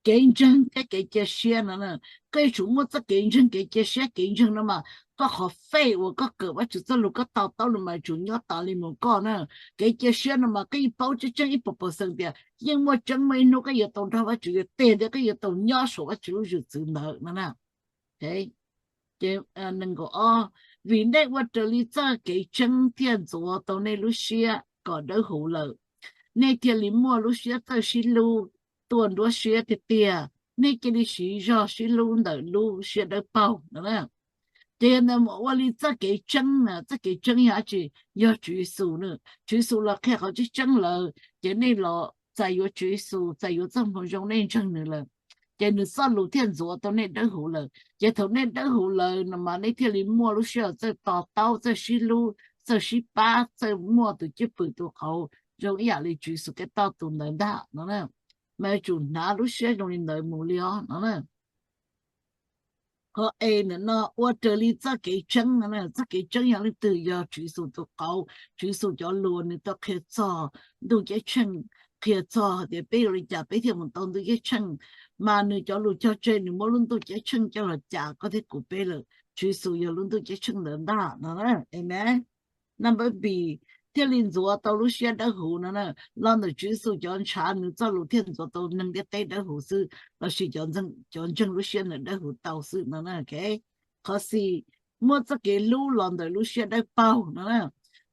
Kev ntseeg thiab kev cia siab no, koj yuav tsum muaj txoj kev ntseeg kev cia siab. Kev ntseeg no mas koj qhov faith uas koj kawm Vajtswv txoj lus koj to taub no mas yuav tsum nyob tas li mus koj na. Kev cia siab no mas koj yeej paub tseeb tseeb ib puas percent tias yeej muaj tseeb muaj ib hnub koj yuav tau nrog Vajtswv tiag thiab koj yuav tau nyob saum Vajtswv lub zwm txwv ntawd no na. Ces nees nkaum ob, vim nej ua raws li txoj kev tseeb thiaj ntxuav tau nej lub siab kom dawb huv lawm, nej thiaj li muaj lub siab txawj sib hlub tuaj nruab siab tiag tiag. Nej cia li siv zog sib hlub ntawm lub siab dawb paug no. Ces yog ntawd mus ua li txoj kev tseeb, txoj kev tseeb yog dab tsi? Yog Tswv Yexus na. Tswv Yexus los qhia qhov tseeb tseeb lawm, ces nej los txais yuav Tswv Yexus, txais yuav txoj moo zoo, nej ntseeg nws lawm, ces nws txoj lus thiaj ntxuav tau nej dawb huv lawm. Ces thaum nej dawb huv lawm no mas nej thiaj li muaj lub sij hawm txawj to taub, txawj sib hlub, txawj sib pab, txawj muaj tus cwj pwm tus qauv zoo ib yam li Tswv Yexus Khetos tus ntawd ntag no na. Mas yuav tsum hnav lub siab zoo li ntawd mus li os no na. Qhov E ntawm no ua raws li txoj kev tseeb no na. Txoj kev tseeb yog leej twg? Yog Tswv Yexus tus qauv, Tswv Yexus cov lus nws tau qhia txog ntuj ceeb tsheej, qhia txog hais tias peb yuav ua li cas peb thiaj mus tau ntuj ceeb tsheej. Mas nws cov lus cog tseg nws muab lub ntuj ceeb tsheej coj los cas koj thiab kuv peb lawm. Tswv Yexus yog lub ntuj ceeb tsheej ntawd ntag no. Amen. Number B, thiaj li ntxuav tau lub siab dawb huv no na. Los ntawm Tswv Yexus cov ntshav nws txoj lus thiaj ntxuav tau neeg ntiaj teb dawb huv xwb, lossis cov ntseeg lub siab ntawd dawb huv tau xwb no na. Qhov C, muaj txoj kev hlub los ntawm lub siab dawb paug no na.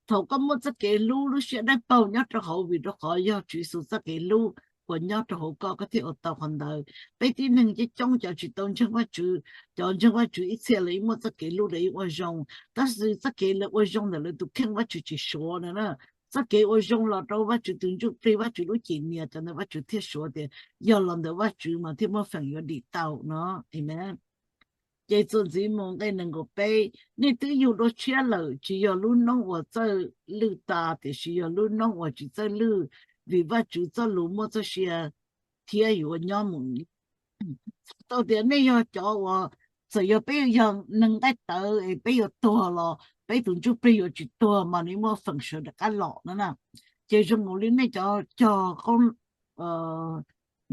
Thaum koj muaj txoj kev hlub lub siab dawb paug nyob rau hauv, vim rau qhov yog Tswv Yexus txoj kev hlub uas nyob rau hauv koj, koj thiaj ua tau qhov ntawd. Peb tib neeg coob coob cov tsis tau ntseeg Vajtswv, cov ntseeg Vajtswv ib txhia lawv yeej muaj txoj kev hlub, lawv yeej ua zoo, tab sis txoj kev lawv ua zoo ntawm lawv tus kheej Vajtswv tsis suav no na. Txoj kev ua zoo los rau Vajtswv tus ntsuj plig, Vajtswv lub cim nias, cov ntawd Vajtswv thiaj suav tias yog los ntawm Vajtswv mas thiaj muaj feem yuav dim tau no. Amen. Ces txuas ntxiv mus nqe nees nkaum peb, nej twb yug dua tshiab lawm, tsis yog lub noob uas txawj lwj tas, tiam sis yog lub noob uas tsis txawj lwj, vim Vajtswv txoj lus muaj txoj sia thiab yuav nyob mus. Tau tias nej yog cov uas, txawm yog peb yog neeg nqaij tawv es peb yuav tuag los peb tus ntsuj plig yuav tsis tuag mas nws muaj feem sawv rov qab los no na. Ces zoo nkaus li nej cov cog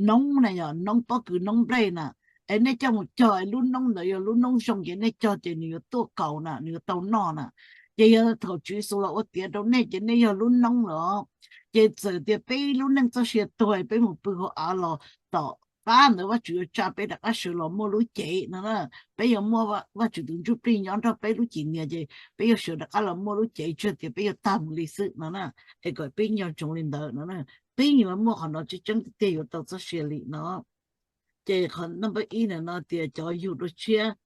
noob na, yog noob pob kws noob nplej na, es nej coj mus cog es lub noob ntawd yog lub noob zoo ces nej cog ces nws yuav tuaj kaus na, nws yuav tau noj na. Ces yog thaum Tswv Yexus los ua tiav rau nej ces nej yog lub noob lawm. Ces txawm tias peb lub neej txoj sia tuag es peb mus pw hauv av los tom qab ntawd Vajtswv yuav tsa peb rov qab sawv los muaj lub cev no na. Peb yuav muaj Vajtswv tus ntsuj plig nyob nrog peb lub cim nias ces peb yuav sawv rov qab los muaj lub cev tsis tias peb yuav tag mus li xwb no na. Es kom peb nco ntsoov li ntawd no na. Peb yuav muaj qhov no tseeb tseeb tiag tiag yuav tau txoj sia li no. Ces qhov number ib ntawm no tias cov yug dua tshiab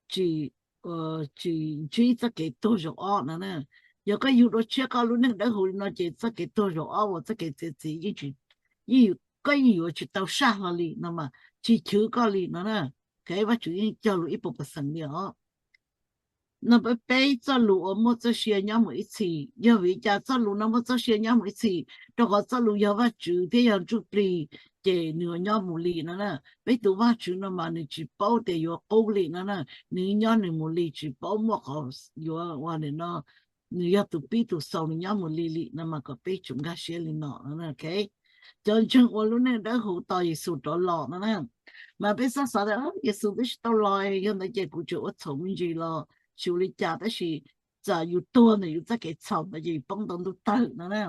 tsis, tsis ntsib txoj kev tuag zaum ob no na. Yog koj yug dua tshiab koj lub neej dawb huv li no ces txoj kev tuag zaum ob uas txoj kev txiav txim yeej, yeej, koj yeej yuav tsis tau saj hlo li no mas tsis chwv koj li no na. Kev Vajtswv yeej cog lus ib puas percent li os. Number peb, txoj lus uas muaj txoj sia nyob mus ib txhis. Yog vim li cas txoj lus no muaj txoj sia nyob mus ib txhis? Rau qhov txoj lus yog Vajtswv thiab yog ntsuj plig, ces nws yuav nyob mus li no na. Peb tus Vajtswv no mas nws tsis paub tias yuav qub li no na. Nws nyob nws mus li, tsis paub muaj qhov yuav ua li no. Nws yog tus pib tus xaus, nws nyob mus li li no mas kom peb tsum nkag siab li no. Cov ntseeg ua lub neej dawb huv tos Yexus rov los no na. Mas peb txhob xav tias Yexus twb tsis tau los, yog ntawd ces kuv tseem ua txhaum me ntsis los tsis ua li cas, tab sis txawm yus tuag ntawm yus txoj kev txhaum ntawd ces yus poob ntau ntuj tawg no na.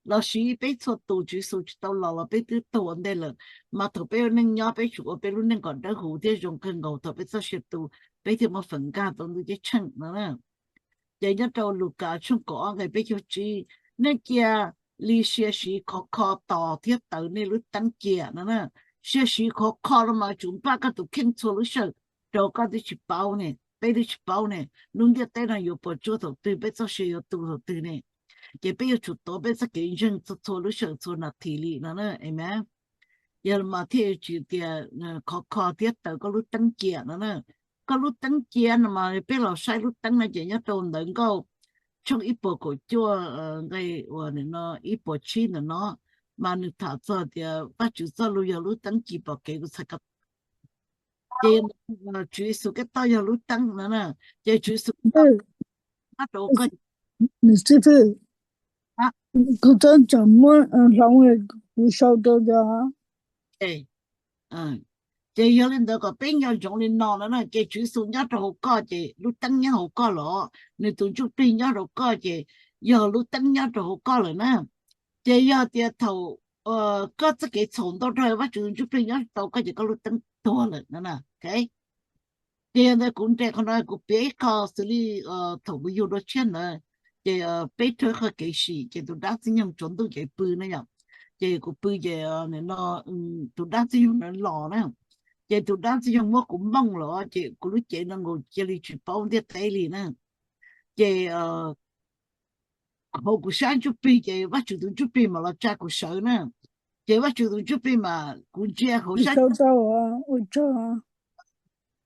Lossis peb txhua tus Tswv Yexus tsis tau los los peb twb tuag ua ntej lawm, mas thaum peb ua neej nyob peb tsum ua peb lub neej kom dawb huv thiab zoo kawg nkaus thaum peb txoj sia tu, peb thiaj muaj feem nkag tau ntuj ceeb tsheej no na. Ces nyob rau Lukas tshooj kaum ob nqe peb caug tsib, nej cia li sia siv khov kho tos thiab taws nej lub teeb cia no na. Sia siv khov kho no mas tsum npaj koj tus kheej txhua lub sij hawm, rau koj twb tsis paub ne, peb twb tsis paub ne, lub ntiaj teb no yuav puas tsuaj thaum twg, peb txoj sia yuav tu thaum twg ne. Ces peb yuav tsum tuav peb txoj kev ntseeg txhua txhua lub sij hawm txhua nas this li no na. Amen. Yog mas thiaj tsis tias khov kho thiab taws koj lub teeb cia no na. Koj lub teeb cia no mas peb los saib lub teeb no ces nyob rau Ntawv Nkauj tshooj ib puas kaum cuaj nqe uas nim no ib puas tsib ntawm no, mas nws tham txog tias Vajtswv txoj lus yog lub teeb ci pom kev, kuv txhais ko. Ces Tswv Yexus Khetos yog lub teeb no na. Ces Tswv Yexus Khetos nyob rau koj. Xib fwb, kuv txhob tseem muab hloov, kuv sau rau cov. Ces yog li ntawd kom peb nco ntsoov li no no na, ces Tswv Yexus nyob rau hauv koj ces lub teeb nyob hauv koj los, nws tus ntsuj plig nyob rau koj ces yog lub teeb nyob rau hauv koj lawm na. Ces yog tias thaum koj txoj kev txhaum ntau rau Vajtswv tus ntsuj plig nyob tau koj ces koj lub teeb tuag lawm no na. Ces yog ntawd kuv nres qhov no kuv piav ib qho xws li thaum kuv yug dua tshiab ntawd, ces peb raug ib qho kev sim ces tus dab ntxwg nyoog tsaus ntuj ces pw na yom. Ces kuv pw ces no tus dab ntxwg nyoog ntawd los na, ces tus dab ntxwg nyoog muab kuv mooj los ces kuv lub cev no nkaus cia li tsis paub ntiaj teb li na. Ces hauv kuv sab ntsuj plig ces Vajtswv tus ntsuj plig mam los tsa kuv sawv na. Ces Vajtswv tus ntsuj plig mas kuv ntsia hauv sab, ua tsaug,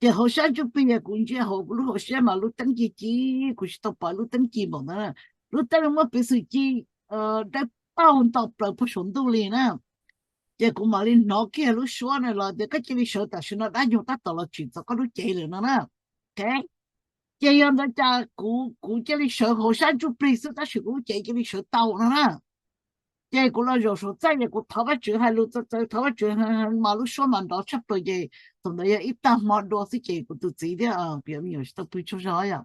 Ces hauv sab ntsuj plig kuv ntsia hauv kuv lub hauv siab mas lub teeb ci ci, kuv tsis tau pom lub teeb ci npaum ntawd na. Lub teeb muab piv xwm ci dawb paug nto plaws puag saum ntuj li na. Ces kuv mam li hnov kiag lub suab na los tias koj cia li sawv tam sim no, dab nyoog tab tom los tsim txom koj lub cev lawm no na. Ces yog ntawd cas kuv, kuv cia li sawv hauv sab ntsuj plig xwb tab sis kuv lub cev cia li sawv tau no na. Ces kuv los zaum saum txaj ces kuv thov Vajtswv hais lus txawv txawv, thov Vajtswv mas lub suab mas nrov tshaj plaws ces thaum ntawd yog ib tag hmo dua xwb ces kuv tus txiv thiab kuv me nyuam tsis tau pw tsaug zog yom.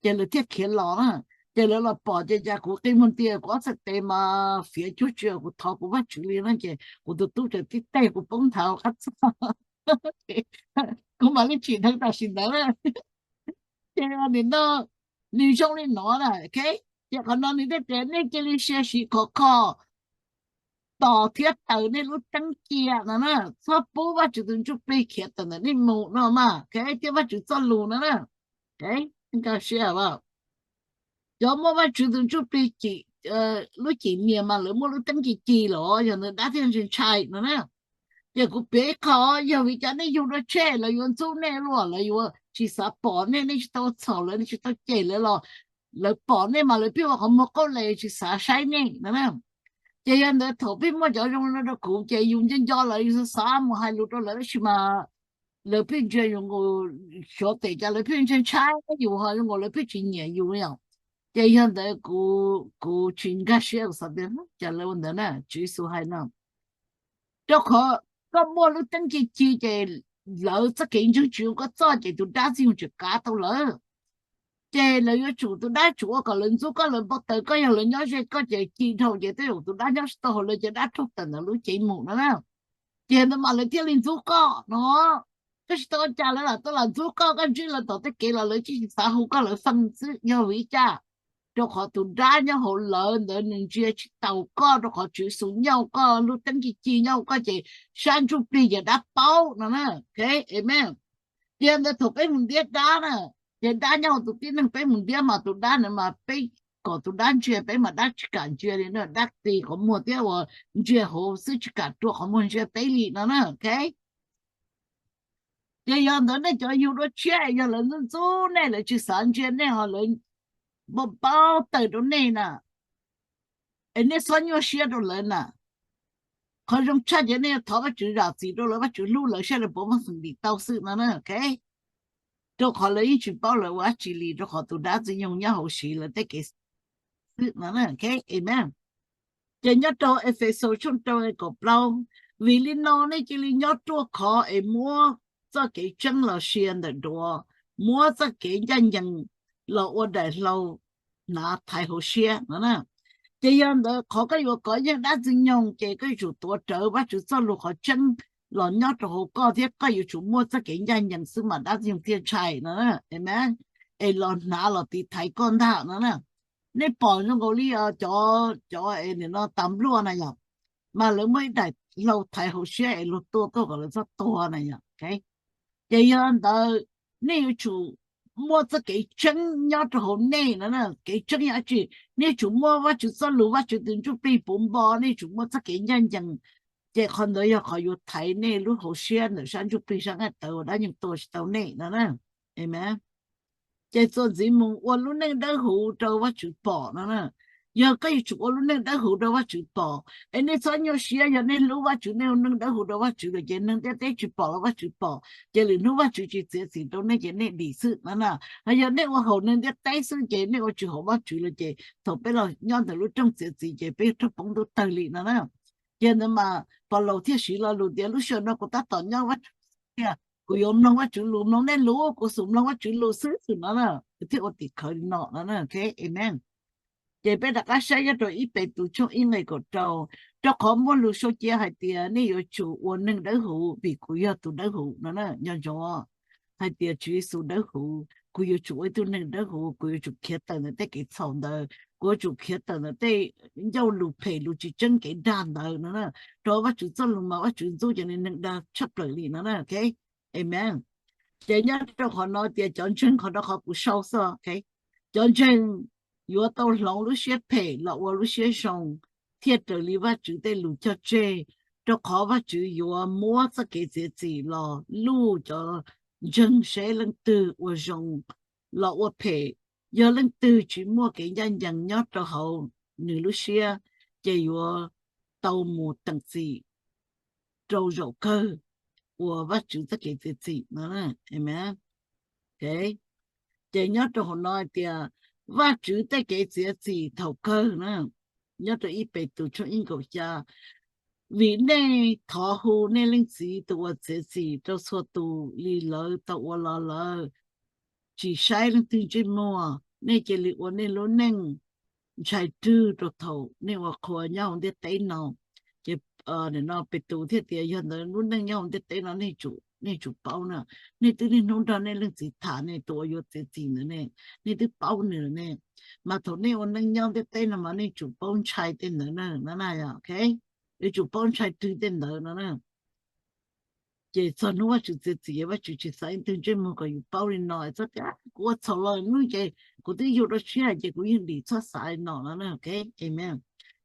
Ces lawv thiaj khiav los na. Ces lawv los pom ces cas kuv qi muag ntia kuv ob txhais tes mas fiav cuag tsis yog kuv thov kuv Vajtswv li na, ces kuv tus tub txawm tib teg kuv poob nthav qab txaj. Kuv mam li tsim dheev tam sim ntawd na. Ces nim no nws zoo li no na, ces qhov no nws thiaj tias nej cia li sia siv khov kho tos thiab taws nej lub teeb cia no na, txhob pub Vajtswv tus ntsuj plig khiav tawm ntawm nej mus no mas, thiab Vajtswv txoj lus no na. Nkag siab, cov muaj Vajtswv tus ntsuj plig lub cim nias mas lawv muaj lub teeb ci ci los yog ntawd dab thiaj ntshai ntshai no na. Ces kuv piav ib qho, yog vim cas nej yug dua tsheb lawv yuav ntxub nej luaj, lawv yuav tsis xav pom nej, nej tsis tau txhaum lawv, nej tsis tau cem lawv los lawv pom nej mas lawv pheej ua qhov muag qaub les tsis xav saib nej no na. Ces yog ntawd thaum pheej muaj cov zoo no rau kuv ces yus nco nco lawv, yus xav xav mus hais lus rau lawv tab sis mas lawv pheej ntsia yus nkaus, xyov tes cas lawv pheej ntshai ntshai yus ho zoo nkaus lawv pheej tsis nyiam yus yom. Ces yog ntawd kuv tsis nkag siab, kuv xav tias cas lawv ua ntawd na. Tswv Yexus hais no, rau qhov koj muaj lub teeb ci ci ces lawv txoj kev ntseeg tsis zoo koj txoj ces tus dab txwj yoog tsis kav tau lawv. Ces lawv yuav tsum, tus dab tsum ua kom lawv ntxub koj, lawv npau taws koj, yog lawv nyob ze koj ces ci dhau ces tej zaum tus dab nyob tsis tau hauv lawv ces dab raug tawm ntawm lub cev mus no na. Ces ntawd mas lawv thiaj li ntxub koj no. Koj tsis tau ua cas lawv lam tuaj lam ntxub koj, koj ntsib lawv tom tej kev los lawv tsis xav hu koj, lawv feej xwb. Yog vim li cas? Rau qhov tus dab nyob hauv lawv ntawd nws ntsia tsis taus koj, rau qhov Tswv Yexus nyob hauv koj, lub teeb ci ci nyob hauv koj ces sab ntsuj plig ces dab paub no na. Amen. Ces ntawd thaum peb mus ntiab dab na, ces dab nyob hauv tus tib neeg, peb mus ntiab mas tus dab ntawd mas peb kom tus dab ntsia peb mas dab tsis kam ntsia li na, dab ti qhov muag thiab uas ntsia hauv xwb tsis kam rua qhov muag ntsia peb li no na. Ces yog ntawd nej cov yug dua tshiab es yog lawv ntxub ntxub nej, lawv tsis xav ntsia nej ho lawv npau npau taws rau nej na, es nej txhob nyuaj siab rau lawv na. Qhov zoo tshaj ces nej yuav thov Vajtswv zam txim rau lawv, Vajtswv hlub lawv, saib lawv puas muaj xeem dim tau xwb no na. Rau qhov lawv yeej tsis paub lawv ua dab tsi li, rau qhov tus dab txwj yoog nyob hauv siv lawv tej kev xwb no. Amen. Ces nyob rau Efexus tshooj rau kaum plaub, vim li no nej cia li nyob ruaj khov es muab txoj kev tseeb los sia ntawm duav, muab txoj kev ncaj ncees los ua daim hlau hnav thaiv hauv siab no na. Ces yog ntawd qhov koj yuav kov yeej dab txwj nyoog ces koj yuav tsum tuav rawv Vajtswv txoj lus qhov tseeb los nyob rau hauv koj thiab koj yuav tsum muaj txoj kev ncaj ncees xwb mas dab txwj nyoog thiaj ntshai no. Amen. Es los hnav los tiv thaiv koj ntag no na. Nej pom zoo nkaus li cov, cov es nim no tas npluaj na yom, mas lawv muaj ib daim hlau thaiv hauv siab es luag tua tuaj kom lawv txhob tuag na yom. Ces yog ntawd nej yuav tsum muaj txoj kev tseeb nyob rau hauv nej no. Kev tseeb yog dab tsi? Nej yuav tsum muaj Vajtswv txoj lus, Vajtswv tus ntsuj plig puv npo, nej yuav tsum muaj txoj kev ncaj ncees. Ces qhov ntawd yog qhov yuav thaiv nej lub hauv siab ntawm sab ntsuj plig sab nqaij tawv uas dab nyeeg tua tsis tau nej no na. Amen. Ces txuas ntxiv mus ua lub neej dawb huv rau Vajtswv pom no na. Yog koj yuav tsum ua lub neej dawb huv rau Vajtswv pom, es nej txhob nyuaj siab, yog nej hlub Vajtswv, nej ua neej dawb huv rau Vajtswv lawm ces neeg ntiaj teb tsis pom los Vajtswv pom, ces lwm hnub Vajtswv tsis txiav txim rau nej ces nej dim xwb no na. Ho yog nej ua haum neeg ntiaj teb xwb ces nej ua tsis haum Vajtswv lawm ces thaum peb los nyob ntawm lub rooj txiav txim ces peb raug poob ntuj tawg li no na. Ces ntawd mas Paulus thiaj siv lo lus tias lub sij hawm no kuv tab tom nyob Vajtswv tiag, kuv yuav mloog Vajtswv lus, mloog nej lus, kuv xub mloog Vajtswv lus xwb no na, kuv thiaj ua tim khawv li no no. Amen. Ces peb rov qab saib nyob rau ib Petus tshooj ib nqe kaum rau, rau qhov muaj lus sau cia hais tias nej yuav tsum ua neeg dawb huv vim kuv yog tus dawb huv no na. Nco ntsoov hais tias Tswv Yexus dawb huv, kuv yuav tsum ua ib tug neeg dawb huv, kuv yuav tsum khiav tawm ntawm tej kev txhaum ntawd, kuv yuav tsum khiav tawm ntawm tej ncauj lus phem lus tsis tseeb kev dag ntawd no na. Rau Vajtswv txoj lus mas Vajtswv ntxub cov neeg dag tshaj plaws li no na. Amen. Ces nyob rau qhov no tias cov ntseeg, qhov no qhov kuv sau xwb. Cov ntseeg yuav tau hloov lub siab phem los ua lub siab zoo, thiaj raws li Vajtswv tej lus cog tseg, rau qhov Vajtswv yuav muab txoj kev txiav txim los luj cov ntseeg seb leej twg ua zoo los ua phem. Yog leej twg tsis muaj kev ncaj ncees nyob rau hauv nws lub siab, ces yuav tau mus teem txim rau zaum kawg uas Vajtswv txoj kev txiav txim no. Amen. Ces nyob rau hauv no hais tias Vajtswv tej kev txiav txim thaum kawg na, nyob rau ib Petus tshooj ib nkaum xya, vim nej thov hu nej Leej Txiv tus uas txiav txim rau txhua tus li lawv tau ua los lawm, tsis saib leej twg ntsej muag, nej cia li ua nej lub neej ntshai rwg rau thaum nej ua qhua nyob hauv ntiaj teb no. Ces no Petus thiaj tias yog ntawd lub neej nyob hauv ntiaj teb no nej tsum paub na, nej twb niaj hnub nrog nej Leej Txiv tham ne, tus uas yuav txiav txim ntawd ne, nej twb paub nws lawm ne, mas thaum nej ua neej nyob ntiaj teb no mas nej tsum paub ntshai tej ntawd na, no na, yuav tsum paub ntshai rwg tej ntawd no na. Ces txog hnub Vajtswv txiav txim, Vajtswv tsis xav leej twg ntsej muag kom yus paub li no, txhob tias kuv ua txhaum los hnub ces kuv twb yug dua tshiab ces kuv yeej dim txhob xav li no no. Amen.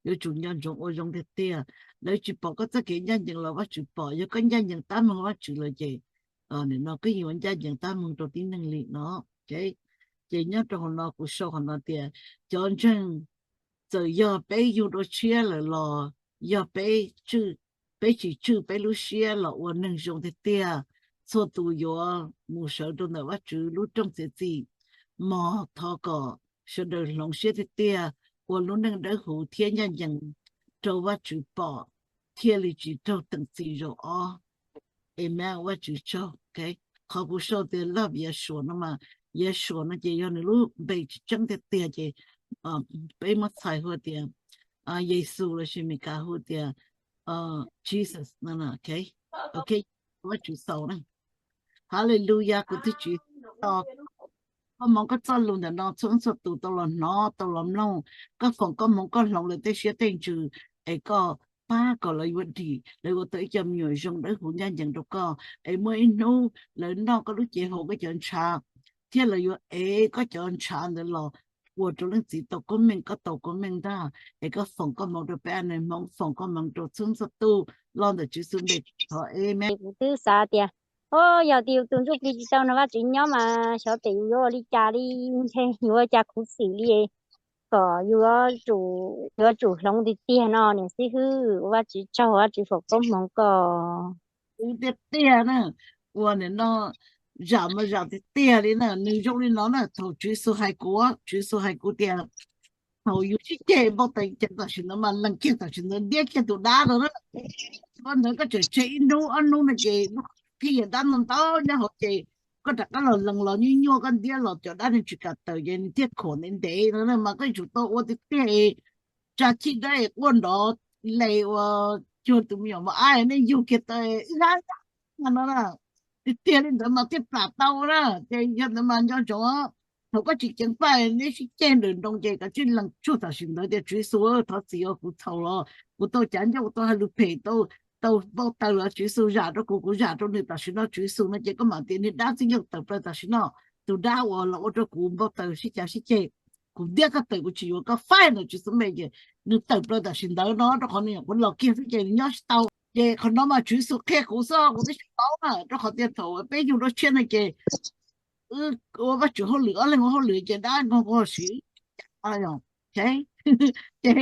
Yuav tsum nco ntsoov ua zoo tiag tiag. Lawv tsis pom koj txoj kev ncaj ncees los Vajtswv pom, yog koj ncaj ncees tab meeg Vajtswv lawm ces no koj yeej yuav ncaj ncees tab meeg rau tib neeg li no. Ces nyob rau hauv no kuv sau qhov no tias cov ntseeg, txawm yog peb yug dua tshiab lawm los yog peb tsis tswj peb lub siab los ua neeg zoo tiag tiag, txhua tus yuav mus sawv rau ntawm Vajtswv lub rooj txiav txim. Mog thov kom sawv daws hloov siab tiag tiag, ua lub neej dawb huv thiab ncaj ncees rau Vajtswv pom, thiaj li tsis raug teem txim zaum ob. Amen, Vajtswv tsaug. Qhov kuv sau tias love Yeshua no mas, Yeshua no ces yog nws lub npe tseeb tiag tiag ces peb muab txhais hu tias Yexus lossis Mes Kas hu tias Jesus no. Vajtswv xaus na. Hallelujah, kuv twb tsis to koj hmoov koj txoj lus ntawm no txhua txhua tus tau los hnov tau los mloog, koj foom koj hmoov koj hloov lawv tej siab tej ntsws, es koj pab kom lawv yuav dim, lawv ua tau ib co me nyuam zoo dawb huv ncaj ncees rau koj, es muaj ib hnub lawv noj koj lub cev haus koj cov ntshav, thiab lawv yuav ev koj cov ntshav ntawd los ua rau leej txiv tau koob meej, koj tau koob meej ntag. Es koj foom koj hmoov rau peb, a ne hmoov foom koj hmoov rau txhua txhua tus, los ntawm Tswv Yexus npe thov, amen. Kuv twb xav tias, o, yog tias tus ntsuj plig tsis tau nrog Vajtswv nyob mas xyov tes yus yuav ua li cas li, ntshe yuav ua cas khuv xim li, kom yus yuav tsum hloov tiag tiag no niam xib hwb. Ua Vajtswv tsaug, Vajtswv foom koob hmoov koj. Kuv tiag tiag na, ua nim no zam mas zam tiag tiag li na, nws zoo li no na, thaum Tswv Yexus hais kuv, Tswv Yexus hais kuv tias thaum yus sib ceg npau taws ceev tam sim ntawd mas lees kiag tam sim ntawd, ntiab kiag tus dab no na. Ua ntawd koj tseem tseg ib hnub ob hnub no ces qhib yam dab no ntau nyob hauv ces koj rov qab los lees los nyuaj nyuaj koj ntiab los cov dab nws tsis kam tawm ces nws thiaj khuam ntev ntev no na, mas koj yuav tsum tau ua tiag tiag, tsa chij dab es quaj nrov les ua cuag tus me nyuam mos ab nej yug kiag tau ib hab no na. Tiag tiag li ntawd mas thiaj plam tau na. Ces yog ntawd mas nco ntsoov, thaum koj tsis ceev faj neb sib ceg nrawm nroos ces koj tsij lees tsuag tam sim ntawd tias Tswv Yexus, thov txim os, kuv txhaum los kuv tau cav ncauj, kuv tau hais lus phem, tau npau taws los Tswv Yexus zam rau kuv, kuv zam rau nws tam sim no Tswv Yexus no ces koj mam tias niag dab txij ncauj tawm plaws tam sim no, tus dab uas los ua rau kuv npau taws sib cav sib ceg, kuv ntiab koj tawm, kuv tsis yuav koj faib ntawm Tswv Yexus npe ces nws tawm plaws tam sim ntawd no, rau qhov nws nyuam qhuav los kiag xwb ces nws nyob tsis tau. Ces qhov no mas Tswv Yexus qhia kuv xwb, kuv twb tsis paub na, rau qhov tias thaum peb yug dua tshiab no ces ua Vajtswv hauj lwm, ob leeg ua hauj lwm ces dab nqog nqog siv ces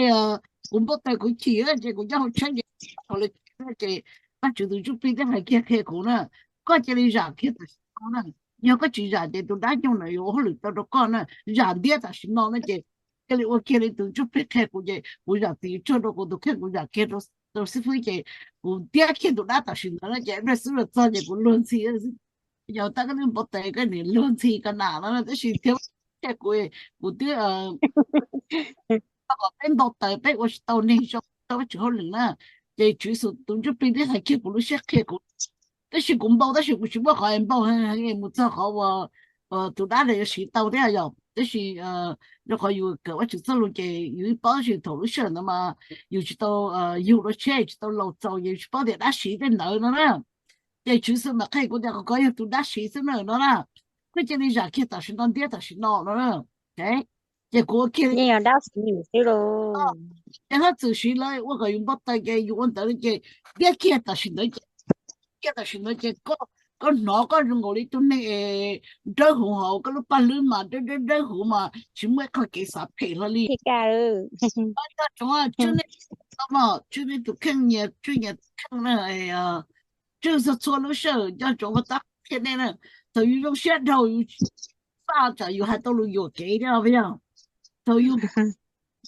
kuv npau taws kuv chim ces kuv nyob hauv tsheb ces, ces Vajtswv tus Ntsuj Plig thiaj hais kiag qhia kuv na, koj cia li zam kiag tam sim no na, yog koj tsis zam ces tus dab nyoog ntawd yuav ua hauj lwm tau rau koj na, zam ntiab tam sim no na ces cia li ua kiag li tus Ntsuj Plig qhia kuv ces kuv zam txim tsuag rau kuv tus kheej, kuv zam kiag rau xib fwb ces kuv ntiab kiag tus dab tam sim ntawd na ces peb xub los txog ces kuv luag ntxhi. Yog tab koj twb npau taws koj niam luag ntxhi ko nam no tab sis thiab, kuv, kuv twb kom peb npau taws peb ua tsis tau neeg zoo tau Vajtswv hauj lwm na, ces Tswv Yexus tus Ntsuj Plig twb hais kiag kuv lub siab qhia kuv. Tab sis kuv npau tab sis kuv tsis muaj qhov npau mus txog qhov uas tus dab ntawd yuav siv tau thiab yom. Tab sis rau qhov yus kawm Vajtswv txoj lus ces yus yeej paub, tab sis thaum lub sij hawm ntawd mas yus tsis tau yug dua tshiab, yus tsis tau laus txaus ces yus tsis paub tias dab siv tej ntawd no na. Ces Tswv Yexus mam qhia kuv tias qhov ko yog tus dab siv xwb na no na. Koj cia li zam kiag tam sim no, ntiab tam sim no no na. Ces kuv ua kiag li dab siv xwb lauj. Ces hab txwm siv lawv ua kom yus npau taws ces yus ua ntawd ces ntiab kiag tam sim ntawd ces, kiag tam sim ntawd ces koj koj hnov koj zoo nkaus li tus neeg es dawb huv hauv koj lub paj hlwb mas dawb dawb dawb huv mas tsis muaj ib qho kev xav phem hlo li. Nyob tsoom tswb nej, tswb nej tus kheej nyias tswb nyias tus kheej na, tswb txhua txhua lub sij hawm nco ntsoov ua tab qhia nej na, thaum yus zoo siab dhau yus faj tsam yus hais tau lus yuam kev thiab os yog. Thaum yus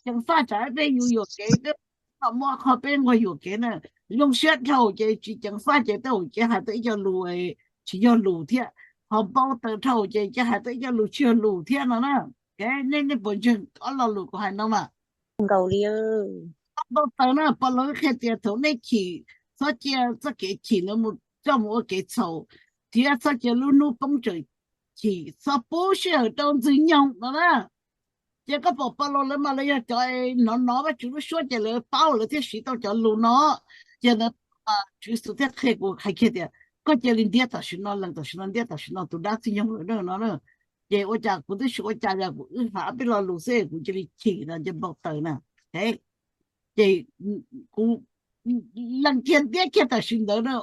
ceev faj tsam peb yus yuam kev, peb muaj qhov peb nquag yuam kev na, zoo siab dhau ces tsis ceev faj ces tej zaum ces hais tau ib co lus tsis yog lus thiab, ho npau taws dhau ces ces hais tau ib co lus tsis yog lus thiab no na. Nej, nej puas ntseeg ob lo lus kuv hais no mas? Nkaus li npau taws na, Pov Laus qhia tias thaum nej chim, txhob cia txoj kev chim ntawd mus coj mus ua kev txhaum, thiab txhob cia lub hnub poob tsawm chim, txhob pub sij hawm rau Ntxwg Nyoog no na. Ces koj pom Pov Laus lawv mas lawv yog cov hnov hnov Vajtswv lub suab ces lawv paub lawv thiaj siv tau cov lus no. Ces ntawd Tswv Yexus thiaj qhia kuv hais kiag tias koj cia li ntiab tam sim no, lees tam sim no, ntiab tam sim no tus dab Ntxwg Nyoog lawm no. Ces ua cas kuv twb tsis ua cas, yog kuv wb hais ob peb lo lus xwb kuv cia li chim no ces npau taws na. Ces kuv lees kiag ntiab kiag tam sim ntawd na.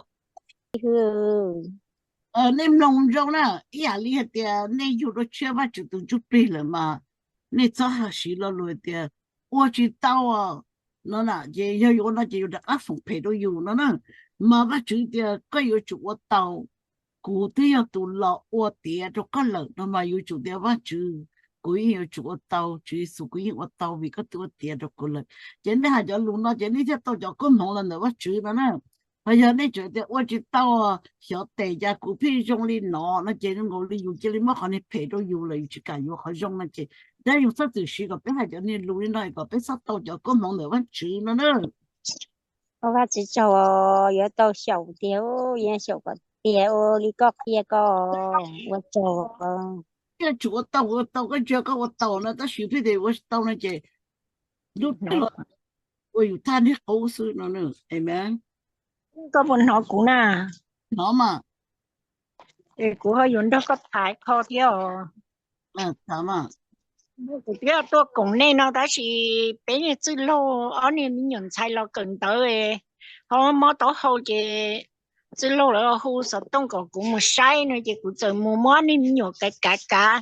Nej mloog zoo na, ib yam li hais tias nej yug dua tshiab Vajtswv tus ntsuj plig lawm mas nej txhob hais siv lo lus tias ua tsis tau no na, ces yog yuav ua no ces yuav rov qab foom phem rau yus no na. Mas Vajtswv tias koj yuav tsum ua tau, kuv twb yog tus los ua tiav rau koj lawm no mas yuav tsum tias Vajtswv, kuv yeej yuav tsum ua tau, Tswv Yexus kuv yeej ua tau vim koj twb ua tiav rau kuv lawm. Ces nej hais cov lus no ces nej thiaj tau cov koob hmoov los ntawm Vajtswv no na. Ho yog nej tseem tias ua tsis tau, xyov tes cas kuv pheej zoo li no no ces zoo nkaus li yus cia li muab qhov niag phem rau yus lawm yus tsis kam yuav qhov zoo no ces dab yus txhob txwm siv kom peb hais cov niag lus li no kom peb txhob tau cov koob hmoov ntawm Vajtswv no na. Ua Vajtswv tsaug, yuav tau xyaum tiag, yuav xyaum kom tiag ua li koj qhia ko, ua tsaug. Thiaj tsum ua tau, ua tau koj ntsia koj ua tau no tab sis pheej tias ua tsis tau no ces lub tag ua yus thaj niag qub xwb no. Amen. Koj puas hnov kuv na? Hnov mas. Kuv ho yuav nrog koj tham qho thiab os. Kuv twb tuaj koom nej no tab sis peb niag txwj laug ob niag me nyuam ntxhais los kawm ntawv ho mob taub hau ces txwj laug lawv hu xov tooj kom kuv mus saib no ces kuv txawm mus muab ob niag me nyuam kav kav kav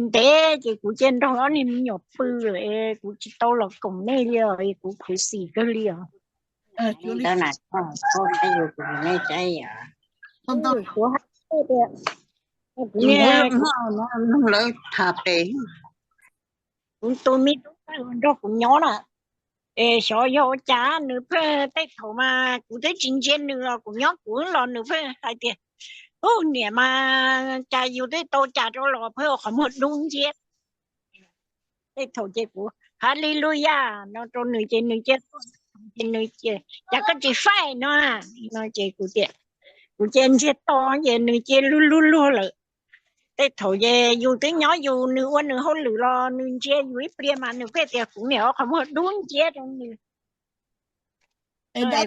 ntev ces kuv cia nrog ob niag me nyuam pw lawm, kuv tsis tau los koom nej li os, kuv khuv xim kawg li os. Lawv tham pem, kuv tus me tub nrog kuv nyob na, es xyov yog ua cas nws pheej tej thaum mas kuv twb tsis ntsia nws los kuv nyob kuv los nws pheej hais tias, ub, niam mas cas yus twb tau cas rau los pheej ua qhov muag dub nciab. Tej thaum ces kuv Hallelujah no rau nws ces nws cia tuaj, ces nws tias cas koj tsis faij no, no ces kuv tias, kuv cia ntsiag to ces nws cia lug lug luag lawm. Tej thaum ces yus twb nyob yus, nws ua nws hauj lwm los nws ntsia yus ib pliag mas nws pheej tias kuv niam ua qhov muag dub nciab rau nws.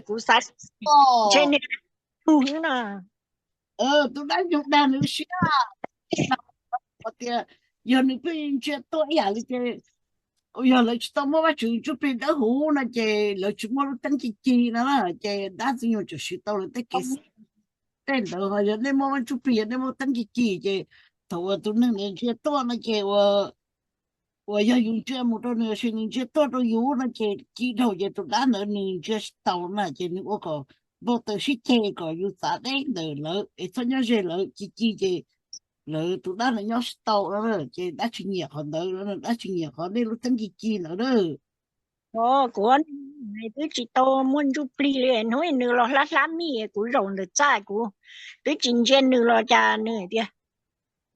Kuv xav ntshe nws tus xwb no. Tus dab nyoog dag nws siab tias yog nws pheej ntsia tuaj ib yam li ces yog lawv tsis tau muab Vajtswv ntsuj plig dawb huv no ces lawv tsis muaj lub teeb ci ci no na, ces dab ntxwg nyoog tseem siv tau lawv tej kev xav. Tej ntawd ho yog nej muaj Vaj Ntsuj Plig, yog nej muaj teeb ci ci ces thaum uas tus neeg ntawd ntsia tuaj no ces uas yog yus ntsia mus rau nws, nws ntsia tuaj rau yus no ces ci dhau ces tus dab ntawd nws ntsia tsis tau na ces nws ua kom npau taws sib ceg kom yus txav deb ntawm lawv es txhob nyob ze lawv ci ci ces lawv tus dab ntawd nyob tsis tau no ces dab tsis nyiam qhov ntawd, dab tsis nyiam qhov nej lub teeb ci ci ntawd na. Kuv twb tsis tau muaj Ntsuj Plig li, hnub nws los hlab hlab mij kuv zaum ntawm txaj kuv twb tsis ntsia nws los cas nws tias,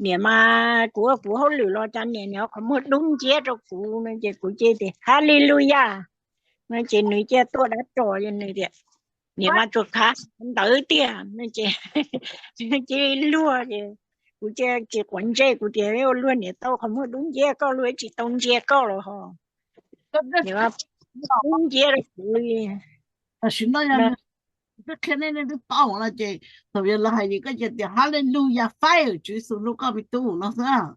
niam mas kuv ua kuv hauj lwm los cas niam, niam ua qhov muag dub nciab rau kuv no ces kuv cia tias Hallelujah no ces nws cia tuaj dab tsi nws tias, niam mas tsuas khav ntawd tiag no ces cia luag ces kuv cia tsis quav ntsej, kuv tias ua luag niam tau qhov muag dub nciab, koj luag tsis tau ntsia koj los ho dub nciab rau kuv li. Tam sim no yog twb qhia nej, nej twb paub no ces thaum yog lawv hais koj cia tias Hallelujah, fire, Tswv Yexus hlub koj me tub no xwb.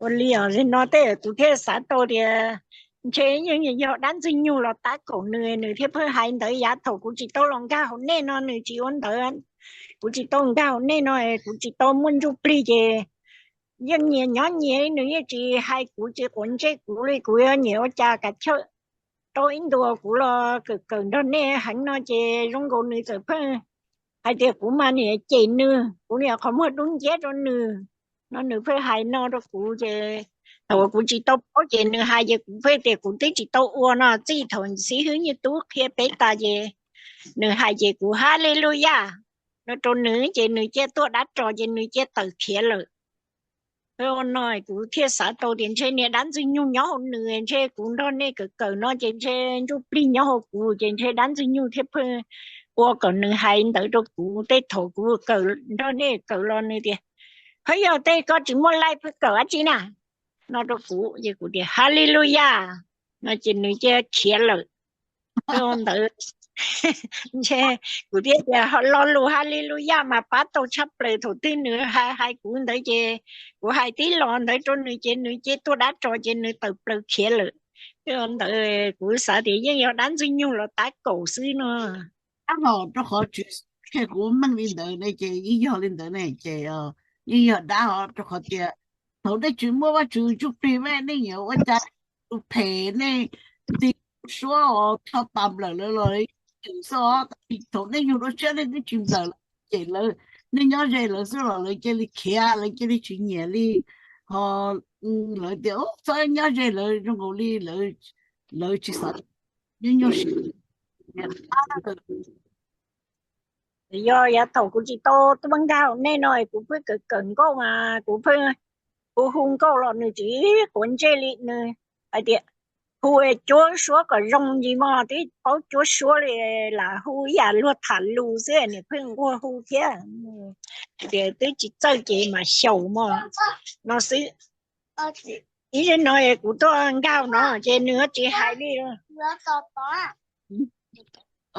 Ua li os, no tej tus thiaj xav tau tias ntshe yeej yog dab ntxwg nyoog los tab kaum nws, nws thiaj pheej hais ntawd. Yav thaum kuv tsis tau los nkag hauv nej no nws tsis ua ntawd, kuv tsis tau nkag nej no, kuv tsis tau muaj ntsuj plig ces yeej nyias nyob nyias, nws yeej tsis hais kuv, tsis quav ntsej kuv li. Kuv yuav nyiam ua cas kav chawj rau ib ntus kuv los kawm kawm nrog nej heev no ces zoo nkaus nws txawm pheej hais tias kuv mas niam cem nws, kuv niam qhov muag dub nciab rau nws no, nws pheej hais no rau kuv ces thaum kuv tsis tau paub ces nws hais ces kuv pheej tias kuv twb tsis tau ua no. Txij thaum xib hwb Nyiaj Tub qhia peb tas ces nws hais ces kuv ha li lus yaj no rau nws ces nws cia tuaj dab ros ces nws cia tawm khiav lawm. No kuv thiaj xav tau tias ntshe niag dab ntxwg nyoog nyob hauv nws, ntshe kuv nrog nej kawm kawm no ces ntshe ntsuj plig nyob hauv kuv ces ntshe dab ntxwg nyoog thiaj pheej ua kom nws hais ntawd rau kuv. Tej thaum kuv kawm nrog nej kawm los nws tias, hov yog tej koj tsis muaj laij pheej kawm dab tsi na no rau kuv ces kuv tias ha li lus yaj no ces nws cia khiav lawm. Ntawd ntshe kuv thiaj tias lo lus ha li lus yaj mas pab tau tshaj plaws. Thaum twg nws hais kuv ntawd ces kuv hais tib los ntawd rau nws ces nws cia tuaj dab ros ces nws tawm plaws khiav lawm. Ntawd kuv xav tias yeej yog dab ntxwg nyoog los tab kaum xwb no. Dab hos rau qhov Tswv qhia kuv meej li ntawd ne ces yeej yog li ntawd ne ces yeej yog dab hos rau qhov tias thaum nej tsis muaj Vajtswv ntsuj plig mas nej yuav ua cas, tus phem nej ti suab os, tho pas nplawm lawv los xwb. Thaum nej yug dua tshiab nej twb tsis nplawm lawv, cem lawv, nej nyob ze lawv xwb los lawv cia li khiav, lawv cia li tsis nyiam li. Ho lawv tias txhob nyob ze lawv, zoo nkaus li lawv tsis xav, nyuaj nyuaj siab. Yog yav thaum kuv tsis tau tuaj nkag hauv nej no kuv pheej kawm kawm nkauj mas kuv pheej hu hu nkauj los nws tsis quav ntsej li. Nws hais tias hu cuab suab kom zoo ntsis mog, twb paub cuab suab li, lam hu ib yam luag tham lus xwb, nws pheej nquag hu thiab. Tias twb tsis txawj ces mas xyaum mog no xwb. Ib zaug no kuv tuaj nkag no ces nws tsis hais li.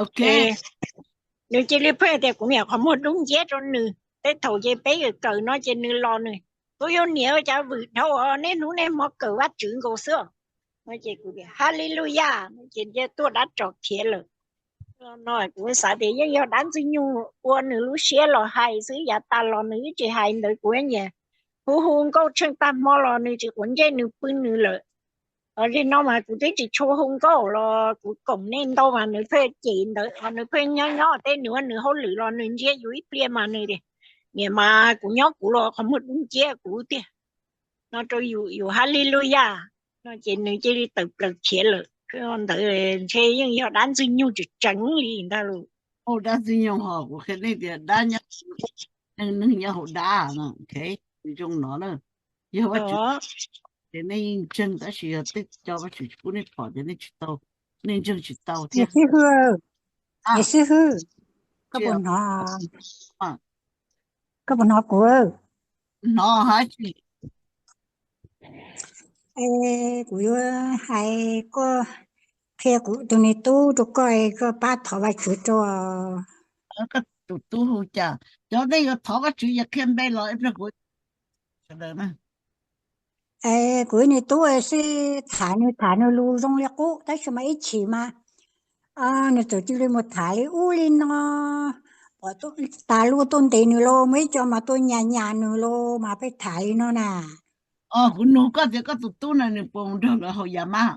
Ok, nws cia li pheej tias kuv niam qhov muag dub nciab rau nws. Tej thaum ces peb kawm kawm no ces nws los nws, kuv yuav niam ua cas vwm dhau os, niaj hnub niaj hmo kawm Vajtswv nkaus xwb. No ces kuv tias ha li lus yaj, ces cia tuaj dab ros khiav lawm. No kuv xav tias yeej yog dab ntxwg nyoog ua nws lub siab los hais xwb, yav tas los nws twb tsis hais ntawd. Kuv nyiam hu hu nkauj tsheej tag hmo los nws tsis quav ntsej, nws pw nws lawm. Ho zaum no mas kuv twb tsis tshua hu nkauj los kuv koom nej ntau mas nws pheej cem ntawd, ho nws pheej nyob nyob tej nws ua nws hauj lwm los nws ntsia yus ib pliag mas nws tias niam mas kuv nyob kuv los qhov muag dub nciab kuv tiag no rau yus, yus ha li lus yaj no ces nws cia li tawm plaws khiav lawm. Ntawd ntshe yeej yog dab ntxwg nyoog tseem tseev li ntag lauj. Dab ntxwg nyoog hos kuv qhia nej tias dab nyob, neeg nyob hauv dab no, zoo no na. Yog Vajtswv ces nej yeej ntseeg, tab sis yog tej co Vajtswv tsis pub nej pom ces nej tsis tau, nej ntseeg tsis tau thiab. Xib hwb, xib hwb, koj puas hnov, koj puas hnov kuv? Hnov hab tsis? Kuv yuav hais koj qhia kuv tus niag tub rau koj, koj pab thov Vajtswv rau. Koj tus tub hu cas? Cov nej yuav thov Vajtswv yog qhia npe los ib pliag kuv sawv daws na. Kuv niag tub xwb, tham nws tham nws lus zoo li qub, tab sis mas ib chim mas nws txawm cia li mus tham li ub li no, pom tas luaj tuaj ntes nws los muaj ib co mas tuaj nyas nyas nws los mas pheej tham li no na. Kuv nug koj tias koj tus tub na nws puas mus nrog lawv haus yas mab?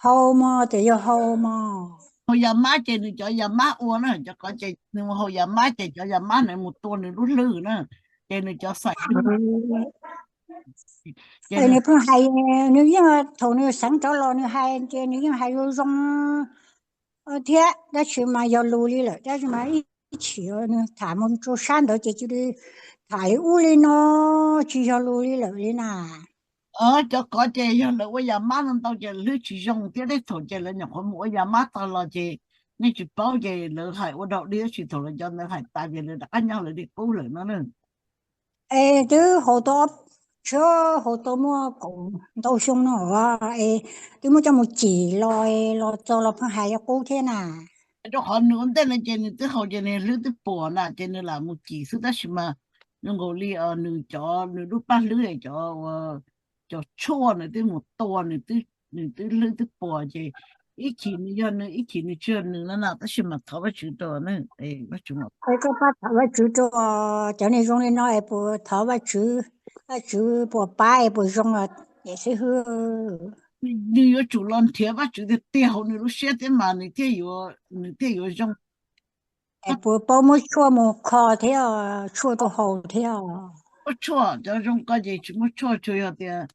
Haus mog, tias yog haus mog. Haus yas mab ces nws cov yas mab ua na, cov qhov ces nws mus haus yas mab ces cov yas mab na mus tua nws lub hlwb na, ces nws cov xaim nws pheej hais, nws yeej thaum nws xeev rov los nws hais ces nws yeej hais zoo zoo thiab, tab sis mas yog lus li lawm, tab sis mas ib chim nws tham mus rau sab ntawd ces cia li tham li ub li no, tsis yog lus li lawm li na. Cov qhov ces yog lawv ua yas mab ntau ntau ces hlwb tsis zoo thiab, tej thaum ces lawv nyuam qhuav mus ua yas mab tag los ces nej tsis paub ces lawv hais ua dog dig, tab sis thaum lawv cov ntawd hais tas ces lawv rov qab nyob lawv li qub lawm no na. Es twb haus tau, tsheb haus tau muaj kaum ntau xyoo no es twb muab coj mus cim los, los txog los pheej hais li qub thiab na. Rau qhov nws ua ntej no ces nws twb haus ces nws hlwb twb puas na ces nws lam mus cim xwb, tab sis mas zoo nkaus li nws cov, nws lub paj hlwb, cov, cov tshuaj nws twb mus tua, nws twb hlwb twb puas ces Ib chim nws yog nws, ib chim nws tsis yog nws no na, tab sis mas thov Vajtswv rau na. Koj pab thov Vajtswv rau, cov neeg zoo li no es puas thov Vajtswv, Vajtswv puas pab es puas zoo, niam xib hwb? Nws yuav tsum los nrhiav Vajtswv tiag tiag hauv nws lub siab thiab mas nws thiaj yuav, nws thiaj yuav zoo. Es puas paub muab tshuaj mus kho thiab, tshuaj rau haus thiab? Muab tshuaj, cov zoo ko ces tsis muab tshuaj, tsuas yog tias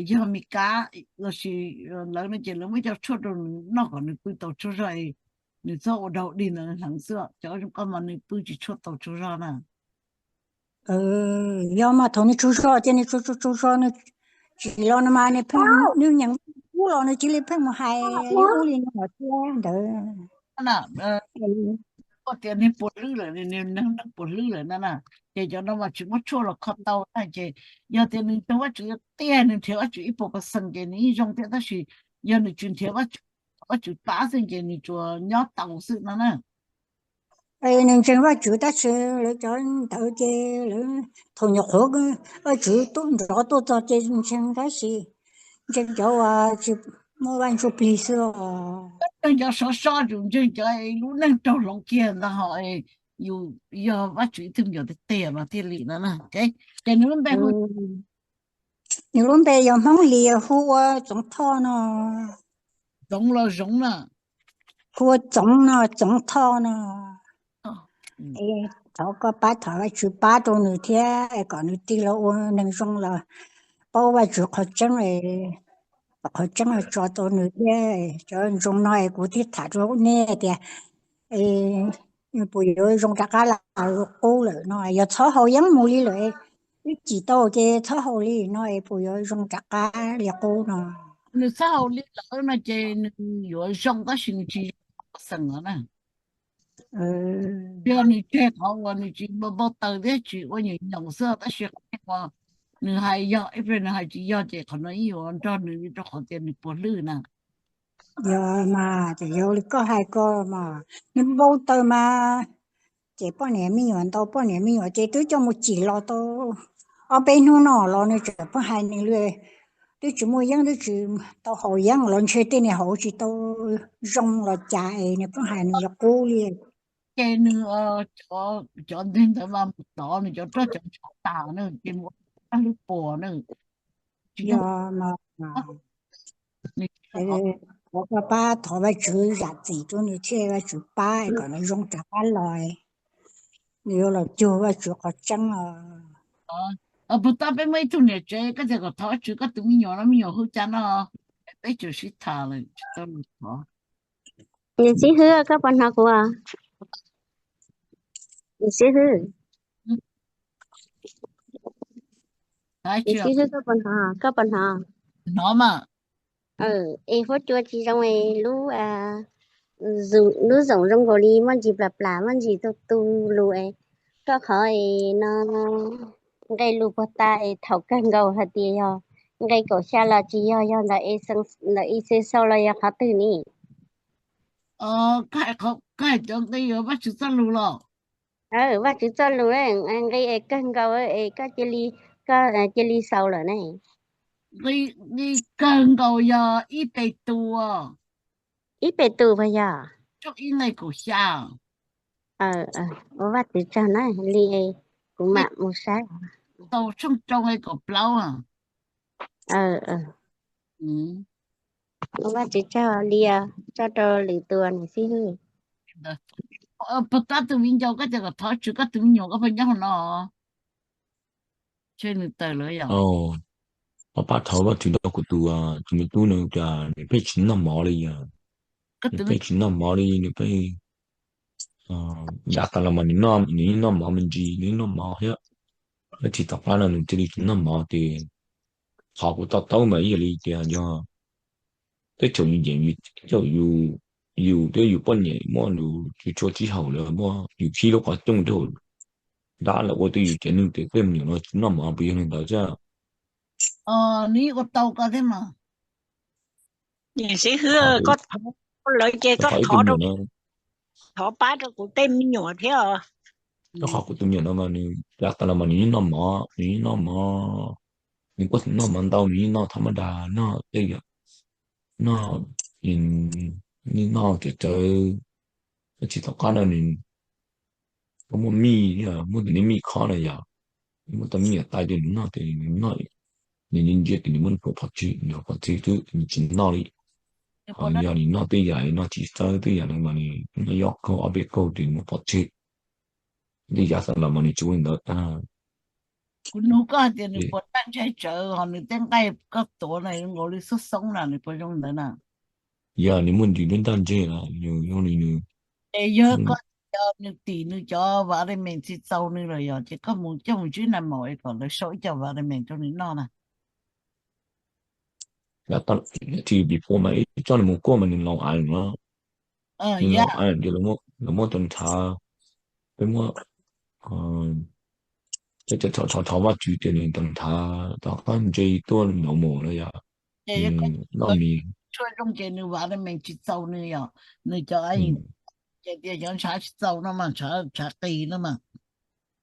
yog Mes Kas lossis lawv no ces lawv muab cov tshuaj rau nws noj kom nws pw tau tsaug zog, nws txhob ua dog dig ntawd heev xwb. Cov zoo ko mas nws pw tsis tshua tau tsaug zog na. Yog mas thaum nws tsaug zog ces nws tsaug tsaug zog nws tsim los no mas nws pheej, nws nyeem ub los nws cia li pheej mus hais li ub li no thiab ntawd. Tias nws puas hlwb lawm, nws neeg neeg puas hlwb lawm na na. Ces cov no mas tsis muab tshuaj los kho tau na. Ces yog tias nws nrog Vajtswv tiag, nws nrhiav Vajtswv ib puas percent ces nws yeej zoo thiab, tab sis yog nws tsis nrhiav Vajtswv, Vajtswv pab xwb ces nws tsuas nyob tau xwb no na. Nws ntseeg Vajtswv tab sis lawv cov ntawd ces lawv thaum nyuam qhuav Vajtswv tuaj nrov tuaj txog ces ntseeg tab sis ntseeg cov uas tsis muaj Vaj Ntsujplig xwb os. Ntseeg cov sov so, tsum ntseeg cov lub neej raug hloov kiag ntag ho yus yog Vajtswv ib tug me nyuam tiag tiag mas thiaj li no na. Ces nws lub npe hu, nws lub npe yog Hmoob Hlis hu ua Txoov Thoj no. Txoov los Zoov na? Hu ua Txoov no, Txoov Thoj no. Thov koj pab, thov Vajtswv pab rau nws thiab es kom nws tig los ua neeg zoo los paub Vajtswv qhov tseeb, qhov tseeb los tso rau nws thiab. Cov zoo no es kuv thiaj tham rau nej tias puas yuav zoo rov qab los qub lawm no, yog txhob haus yeeb mus li lawm, twb cim tau ces txhob haus li no es puas yuav zoo rov qab li qub no? Nws txhob haus li lawm no ces nws yuav zoo tab sis nws tsis zoo xeem os na. Yog nws tseg qhov uas nws tsis npau taws thiab tsis ua nyuam nyoos xwb, tab sis qhov uas nws hais yog, ib pliag nws hais tsis yog ces qhov no ib yuav nrog nws rau qhov tias nws puas hlwb na. Yog mas, ces yog li koj hais ko mas nws npau taws mas, ces poj niam me nyuam ntau, poj niam me nyuam ces twb coj mus cim los tau ob peb hnub no los nws tseem pheej hais nws li, twb tsis muaj yeeb, twb tsis tau haus yeeb los ntshe tej niag haus tsis tau zoo los cas es nws pheej hais nws li qub li. Ces nws, cov nteg ntawd mas mus tod nws cov roj cov ntshav tas na, ces mus ua hlwb puas na. Yog, thov koj pab, thov Vajtswv zam txim rau nws thiab Vajtswv pab kom nws zoo rov qab los, nws yuav los cuag Vajtswv qhov tseeb os. Puag ta peb muaj ib tug niam tsev, koj tias kom thov Vajtswv koj tus me nyuam no, me nyuam hu cas no? Peb tseem sib tham lawm tsis tau lus thov. Niam xib hwb, koj puas hnov kuv? Niam xib hwb, niam xib hwb, koj puas hnov? Koj puas hnov? Hnov mas. Es huab cua tsis zoo es lub, lub zoom zoo nkaus li muaj ntsis plas plas, muaj ntsis tu tu lus es koj qhov es no nqe lus puag ta es thaum kawg nkaus hais tias yog nqe kaum xya los tsis yog, yog ntawm ib xees xau los yog qhov twg ne? Koj hais cov nqe yuav Vajtswv txoj lus los? Vajtswv txoj lus, nqe es kawg nkaus es koj cia li, koj cia li xaus lawm ne. Nqe kawg nkaus yog ib Petus, ib Petus puas yog? Tshooj ib nqe kaum xya. Ua Vajtswv tsaug na, li kuv mam mus saib. Tau tshooj rau nqe kaum plaub. Ua Vajtswv tsaug li, tso rau lwm tus niam xib hwb. Puag ta tus viv ncaus, koj tias kom thov Vajtswv koj tus me nyuam, koj puas nyob hauv no? Ntshe nws tawm lawm yom. Pab pab thov Vajtswv rau kuv tus, tus me tub no, cas nws pheej tsis noj mov li. Nws pheej tsis noj mov li, nws pheej yav tas los mas nws noj mov me ntsis, nws noj mov thiab. Tab sis tom qab no nws cia li tsis noj mov ces qhov kuv to taub mas ib yam li tias yog tej thaum yus yeem, tej thaum yus thiab yus poj niam muaj lus tsis tshua sib haum lawm, muaj yus khib lub qhov rooj rau dab los ua tej yus tsev neeg ces tej me nyuam no tsis noj mov puas yog li ntawd thiab? Nws yeej ua tau ko thiab mas. Niam xib hwb, koj thov lawv ces koj thov pab rau kuv tej me nyuam thiab. Rau qhov kuv tus me nyuam no mas nws yav tas los mas nws yeej noj mov, nws yeej noj mov, nws kuj noj mov ntau, nws yeej noj thaj maj das, noj tej, noj Nws noj tsawv tsawv, tab sis tom qab no nws muaj mij, muaj tus niag mij khob na yom, muaj tau mij nyuam tais rau nws noj ces nws noj, nws ntsia ntsia ces nws muab nws pov tseg, nws pov tseg xwb nws tsis noj li. Ho yog nws noj tej yam noj tsis txawb tej yam no mas nws noj ib ob kaug ob peb kaug ces nws muab pov tseg. Tej yav xav los mas nws tsis ua li ntawd. Kuv nug koj hais tias nws puas ntaj ntseg tsawv ho nws tej nqaij koj tuav na zoo nkaus li xoob xoob na, nws puas zoo ntawd na? Yog nws muaj nws lub ntaj ntseg na, nws zoo li nws, es yog koj, nws tim nws cov vitamin tsis txaus nws lawm yog ces koj mus coj mus ntsib nais maum es kom lawv sau ib co vitamin rau nws noj na. Before mas ib tsob nws mus kuaj mas nws laus aiv no, nws laus aiv ces lawv muab tau nrhav, peb muab, thov Vajtswv ces nws tau nrhav, tom qab ntse tuaj normal na yom. Nws loj mis. Tshuaj zoo ces nws vitamin tsis txaus nws yom, nws cov, ces tias cov ntshav tsis txaus no mas ntshav qis no mas,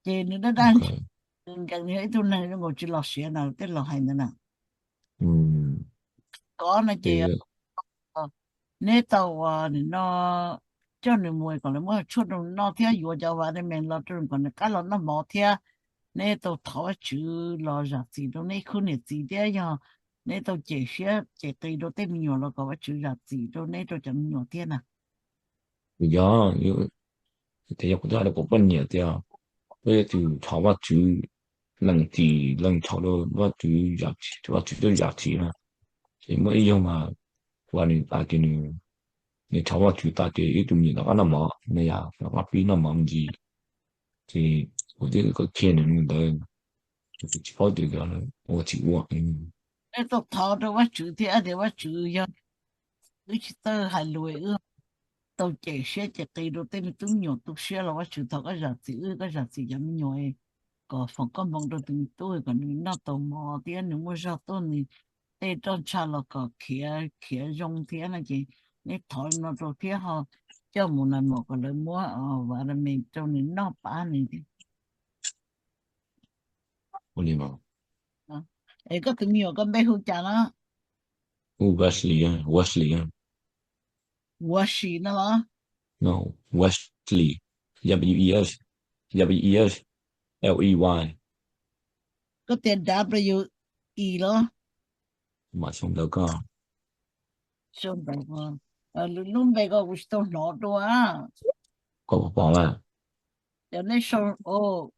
ces nws daj daj ntseg, nws nkees, nws yog ib tug neeg zoo nkaus tsis los siav na, tej laus hais ntawd na. Kov no ces neb tau ua nim no coj nws mus kom lawv muab tshuaj rau noj thiab yuav cov vitamin los rau nws kom nws qab los noj mov thiab. Neb tau thov Vajtswv los zam txim rau neb khub niam txiv thiab yog neb tau cem siab cem qis rau tej me nyuam los kom Vajtswv zam txim rau neb rau cov me nyuam thiab na. Yog, yog kuv twb hais rau kuv poj niam tias, peb yuav tsum thov Vajtswv, lees txim lees txhaum rau Vajtswv, Vajtswv twb zam txim na. Ces muaj ib zaug mas, uas nws tas ces nws, nws thov Vajtswv tas ces ib tug me nyuam rov qab noj mov na yom, rov qab pib noj mov me ntsis. Ces kuv twb kho kiag nws ntawd, kuv tsis paub tias ua tsis ua. Neb tau thov rau Vajtswv thiab tias Vajtswv yog wb tsis txawj hais lus, wb tau cem siab cem qis rau tej me tub me nyuam tu siab los Vajtswv thov koj zam txim wb, koj zam txim cov me nyuam, kom foom koob hmoov rau tus me tub kom nws noj tau mov thiab nws muaj zog tuaj nws tej roj ntsha los kom khiav khiav zoo thiab no ces neb thov no rau thiab ho coj mus nais maum kom lawv muab vitamin rau nws noj pab nws thiab. Es koj tus me nyuam koj npe hu cas no? Hu Wesley, Wesley. Wesley no los? No, Wesley. W E S, W E S L E Y. Koj tias W E los? Mam sau ntawv koj. Sau ntawv koj. Lub npe koj kuv tsis tau hnov dua. Koj puas pom lawm? Cov nej sau,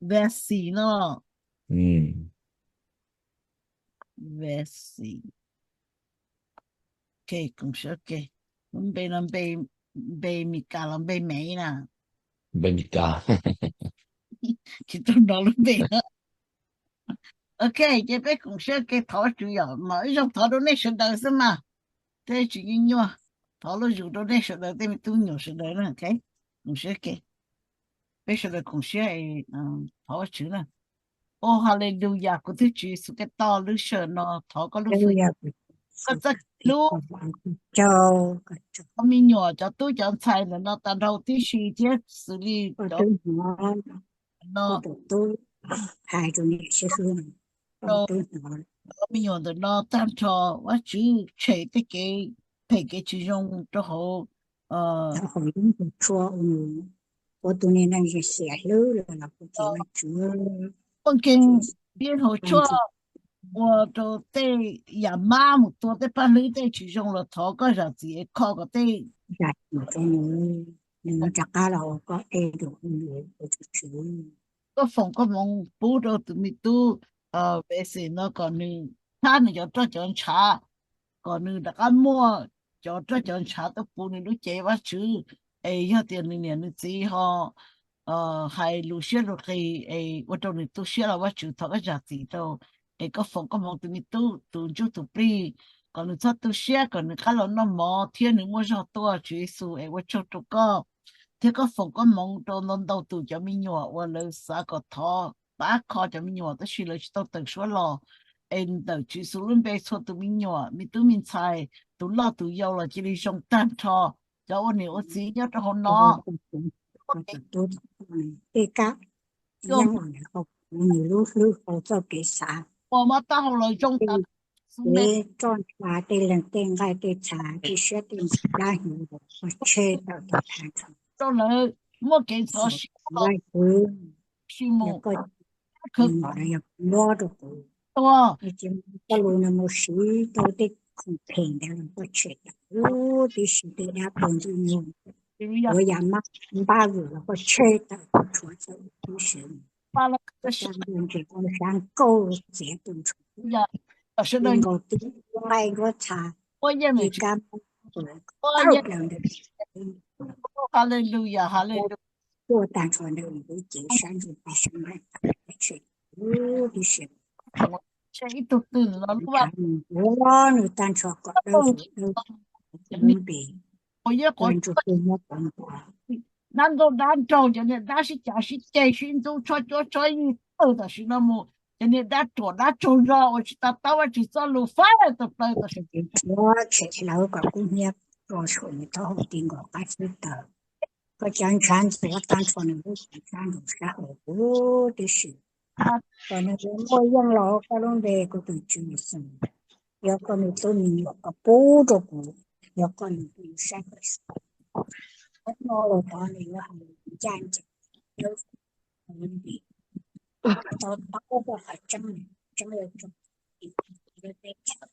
Wesley no. Wesley. Ok, koom siab, ok. Lub npe no npe Mes Kas los npe Mev na? Npe Mes Kas. Tsis tau hnov lub npe. Ok, ces peb koom siab, ok, thov Vajtswv yom, mas ib zaug thov rau nej sawv daws xwb mas. Tej tsis nyuaj nyuaj, thov lub zus rau nej sawv daws tej me tub nyuam sawv daws na, ok. Koom siab, ok. Peb sawv daws koom siab thov Vajtswv na. Au, hallelujah, kuv tus Tswv Yexus Khetos, lub sij hawm no thov koj lub xub, koj txoj kev hlub, cov me nyuam, cov tub cov ntxhais ntawm no tag nrho tib si thiab xws li cov no, cov me nyuam ntawm no tag nrho, Vajtswv tshem tej kev phem kev tsis zoo rau hauv, ua tus niag neeg xiam hlwb los kuv ces Vajtswv, poj nkeeg thiab hauv tshuaj ua rau tej yam mab mus tua tej paj hlwb tej tsis zoo los thov koj zam txim es kho kom tej, zam txim rau nws, nws rov qab los ua koj tej, koj foom koob hmoov pub rau tus me tub Wesley no kom nws thab nws cov roj cov ntshav, kom nws rov qab muaj cov roj cov ntshav tuaj puv nws lub cev, Vajtswv. Es yog tias nws niam nws txiv ho hais lus siab lus qis es ua rau nws tu siab los Vajtswv thov koj zam txim rau, es koj foom koob hmoov tus me tub tus ntsuj tus plig, kom nws txhob tu siab, kom nws qab los noj mov thiab nws muaj zog tuaj, Tswv Yexus, es ua tsaug rau koj. Thiab koj foom koob hmoov rau ntau ntau tus cov me nyuam uas lawv xav kom thov pab kho cov me nyuam tab sis lawv tsis tau tawm suab los. Es ntawm Tswv Yexus lub npe txhua tus me nyuam, me tub me ntxhais, tus loj tus yau los cia li zoo tag nrho. Cov ua niam ua txiv nyob rau hauv no, tej kab, nws lub hlwb hauv txoj kev xav, ua mab taub hau los zoo tas, Kev roj ntsha tej leeg tej nqaij tej txha tej siab tej ntsws dab hnyuv los koj tshem tawm rau tag nrho. Rau lawv muaj kev ntxhov siab, Vajtswv, yog koj, koj muab rau kuv, koj lus no mus siv rau tej khoom phem ntawd los koj tshem tawm huv tib si, tej dab pog ntxwg nyoog, ua yam mab npab vwm los koj tshem tawm rhuav tawm huv tib si. Koj caj nplooj ntse koj sab nkauj txiav tu nrho, nkaus tib nqaij nruab txha, tib kab mob, tawm plaws ntawm tuaj tag nrho ntawm lub cev sab ntsuj plig sab nqaij tawm tshem huv tib si. Ib tug twg los lub vaj, nws tag nrho kom dawb vog dawb vog lub npe, ua ntsuag twg nyob pov npov. Dab nkauj dab nraug, cov niag dab sib cav sib ceg sib ntxub tshob cuab tshob yig tawg tam sim no mus, cov niag dab ruam dab tsaug zog uas tsis to taub Vajtswv txoj lus faib tawm plaws tam sim no. Tshem hlawv kom kub hnyiab rau saum nws taub hau ti nkaus qab xwb tawm. Koj cov ntshav ntxuav tag nrho nws lub cev sab nraud sab hauv huv tib si. Kom nws yuav muaj yeej los koj lub npe, kuv tus Tswv Yexus. Yog koj nws tub me nyuam koj pub rau kuv, yog koj nws tus saib koj xwb. Qhov no los tod nws yuav hais ncaj ncees, tau taub koj qhov tseeb, tseeb yuav tso peb chaw.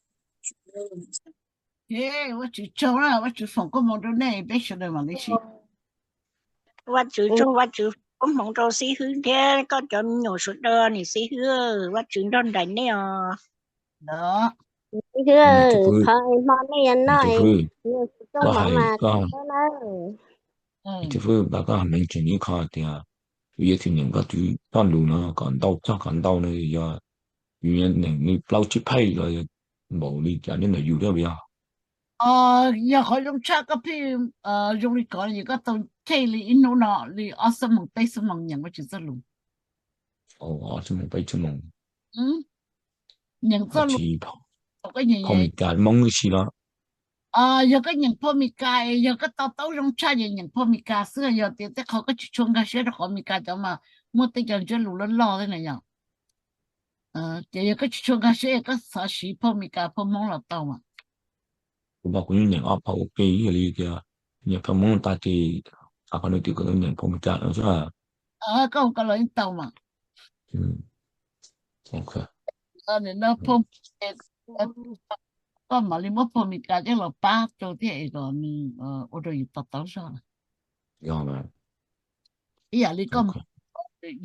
Ua Vajtswv tsaug na, Vajtswv foom koob hmoov rau nej peb sawv daws mam li sib. Ua Vajtswv tsaug, Vajtswv foom koob hmoov rau Xib Hwb thiab koj cov me nyuam sawv daws, niam Xib Hwb, Vajtswv nrog nraim nej os. Xib Hwb, qhov hmo nej yuav noj, nej tsis tuaj hmoov mas na. Xib Hwb, koj hais meej tseeb ib qho tias, kuv yuav tsum nyeem koj tus txoj lus no kom ntau txog kom ntau no, yog yus nyeem li plaub tsib phaij los npaum li cas nyob ntawm yus thiab puas yog? Yog qhov zoo tshaj koj pheej zoo li ko, yog koj tau chej li ib hnub no li ob xuab moos peb xuab moos nyeem Vajtswv txoj lus. Ob xuab moos peb xuab moos. Nyeem txoj lus, phau Mes Kas Hmoob ib si los? Yog koj nyeem phau Mes Kas, yog koj to taub zoo tshaj ces nyeem phau Mes Kas xwb, yog tias tej qhov koj tsis tshua nkag siab rau qhov Mes Kas cov mas muaj tej cov ntsiab lus loj loj thiab na yom. Ces yog koj tsis tshua nkag siab, yog koj xav siv phau Mes Kas phau Hmoob los tau mas. Kuv mas kuv yeej nyeem ob phau ua ke, yog li tias nyeem phau Hmoob tas ces qhov no twb kom nyeem phau Mes Kas no xwb. Koj ua ko los yeej tau mas. Koj mam li muab phau Mes Kas coj los pab rau thiab es kom nws ua rau yus to taub zog. Ib yam li koj,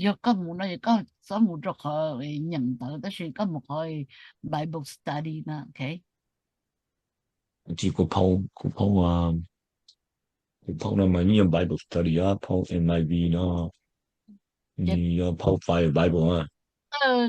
yog koj mus no yog koj txhob mus rau qhov nyeem ntawv, tab sis koj mus qhov Bible study na, ok. Tsis, kuv phau, kuv phau, kuv phau no mas yeej yog Bible study, phau N I V no, yog phau Fire Bible.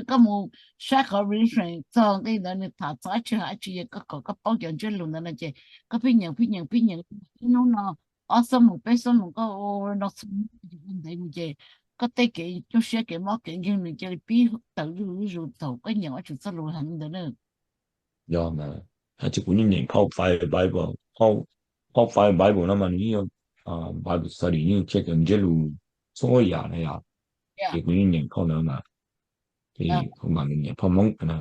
Koj mus saib qhov reference txog tej ntawd nws tham txog dab tsi dab tsi, yog koj kom koj paub cov ntsiab lus ntawd no ces koj pheej nyeem pheej nyeem pheej nyeem ib hnub no ob xuab moos peb xuab moos koj ua no txhua hnub ntev mus ces koj tej kev nyuaj siab kev mob kev nkeeg nws cia li pib tawm zuj zus thaum koj nyeem Vajtswv txoj lus heev ntawd na. Yog mas, tab sis kuv yeej nyeem phau Fire Bible, phau Fire Bible no mas nws yeej yog Bible study, yeej qhia cov ntsiab lus txhua yam na yom. Ces kuv yeej nyeem phau ntawd mas, ces kuv mam li nyeem phau Hmoob na.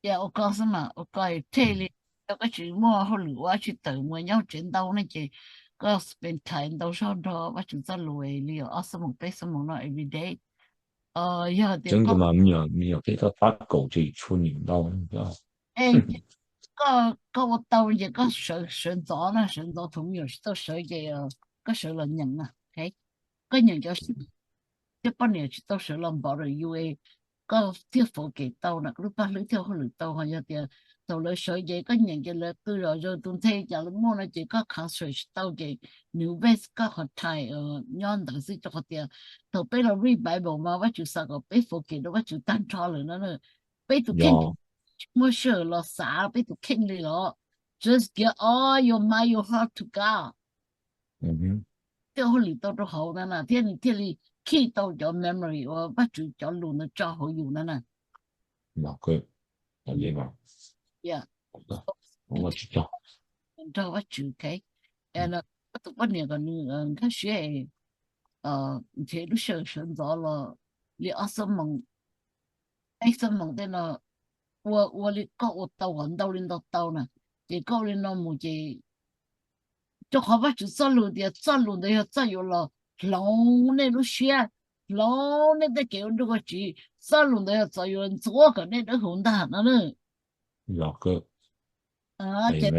Ua koj xwb mas, ua koj thiaj li, yog koj tsis muaj hauj lwm ua tsis tawm mus nyob tsev ntau ne ces koj spend time ntau zog nrog Vajtswv txoj lus li ob xuab moos peb xuab moos no every day. Yog tias tseeb mas me nyuam peb txoj tab kaum ces tshua nyeem ntau. Koj ua tau ces koj sawv ntxov na, sawv ntxov thaum me nyuam tsis tau sawv ces koj sawv los nyeem na. Koj nyeem cov thiab poj niam tsis tau sawv los npov rau yus, koj thiaj faus kev tau na, koj lub paj hlwb thiaj hauj lwm tau. Ho yog tias thaum lawv sawv ces koj nyeem ces lawv qw zom zaws tus ntxhe cas lawv muaj no ces koj concentrate tsis tau ces nws waste koj qhov time nyob ntawd xwb. Rau qhov tias thaum peb los read Bible mas Vajtswv xav kom peb faus kev rau Vajtswv tag nrho lawm no. Peb tus kheej tsis muaj sij hawm los xav peb tus kheej li los. Just give all your mind, your heart to God. Thiaj hauj lwm tau rau hauv na, thiab nws thiaj li keep tau cov memory uas Vajtswv cov lus ntawd tso hauv yus na na. Nrog Vajtswv, ok. Koj tus poj niam kom nws nkag siab, nrhiav lub sij hawm sawv ntxov los li ob xuab moos, peb xuab moos tej no, ua ua li koj ua tau kom ntau li ntau tau na. Ces koj ua li no mus ces rau qhov Vajtswv txoj lus tias txoj lus ntawd yog txoj yuav los hloov nej lub siab, hloov nej tej kev ua nruj ua tsiv. Txoj lus ntawd yog txoj yuav ntxuav kom nej dawb huv ntag no na. Ces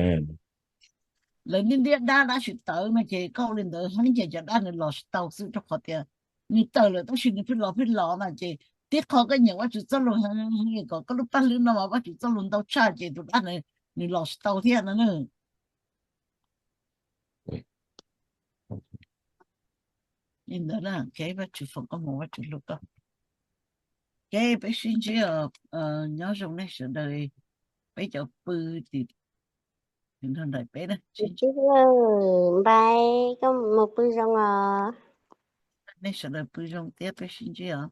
lawv ntiab ntiab dab dab tsis tawv no ces koj ua li ntawd heev ces cov dab nws los tsis tau xwb rau qhov tias nws tawm lawm tab sis nws pheej los pheej los no ces tib qho koj nyiam Vajtswv txoj lus heev kom koj lub paj hlwb no mas Vajtswv txoj lus ntau tshaj ces tus dab nws los tsis tau thiab no na. Li ntawd na, Vajtswv foom koob hmoov, Vajtswv hlub koj. Ces peb sib ntsib os, nyob zoo nej sawv daws, peb cov pw tim nrog nraim peb na. Npais, koj mus pw zoo os. Nej sawv daws pw zoo thiab peb sib ntsib os.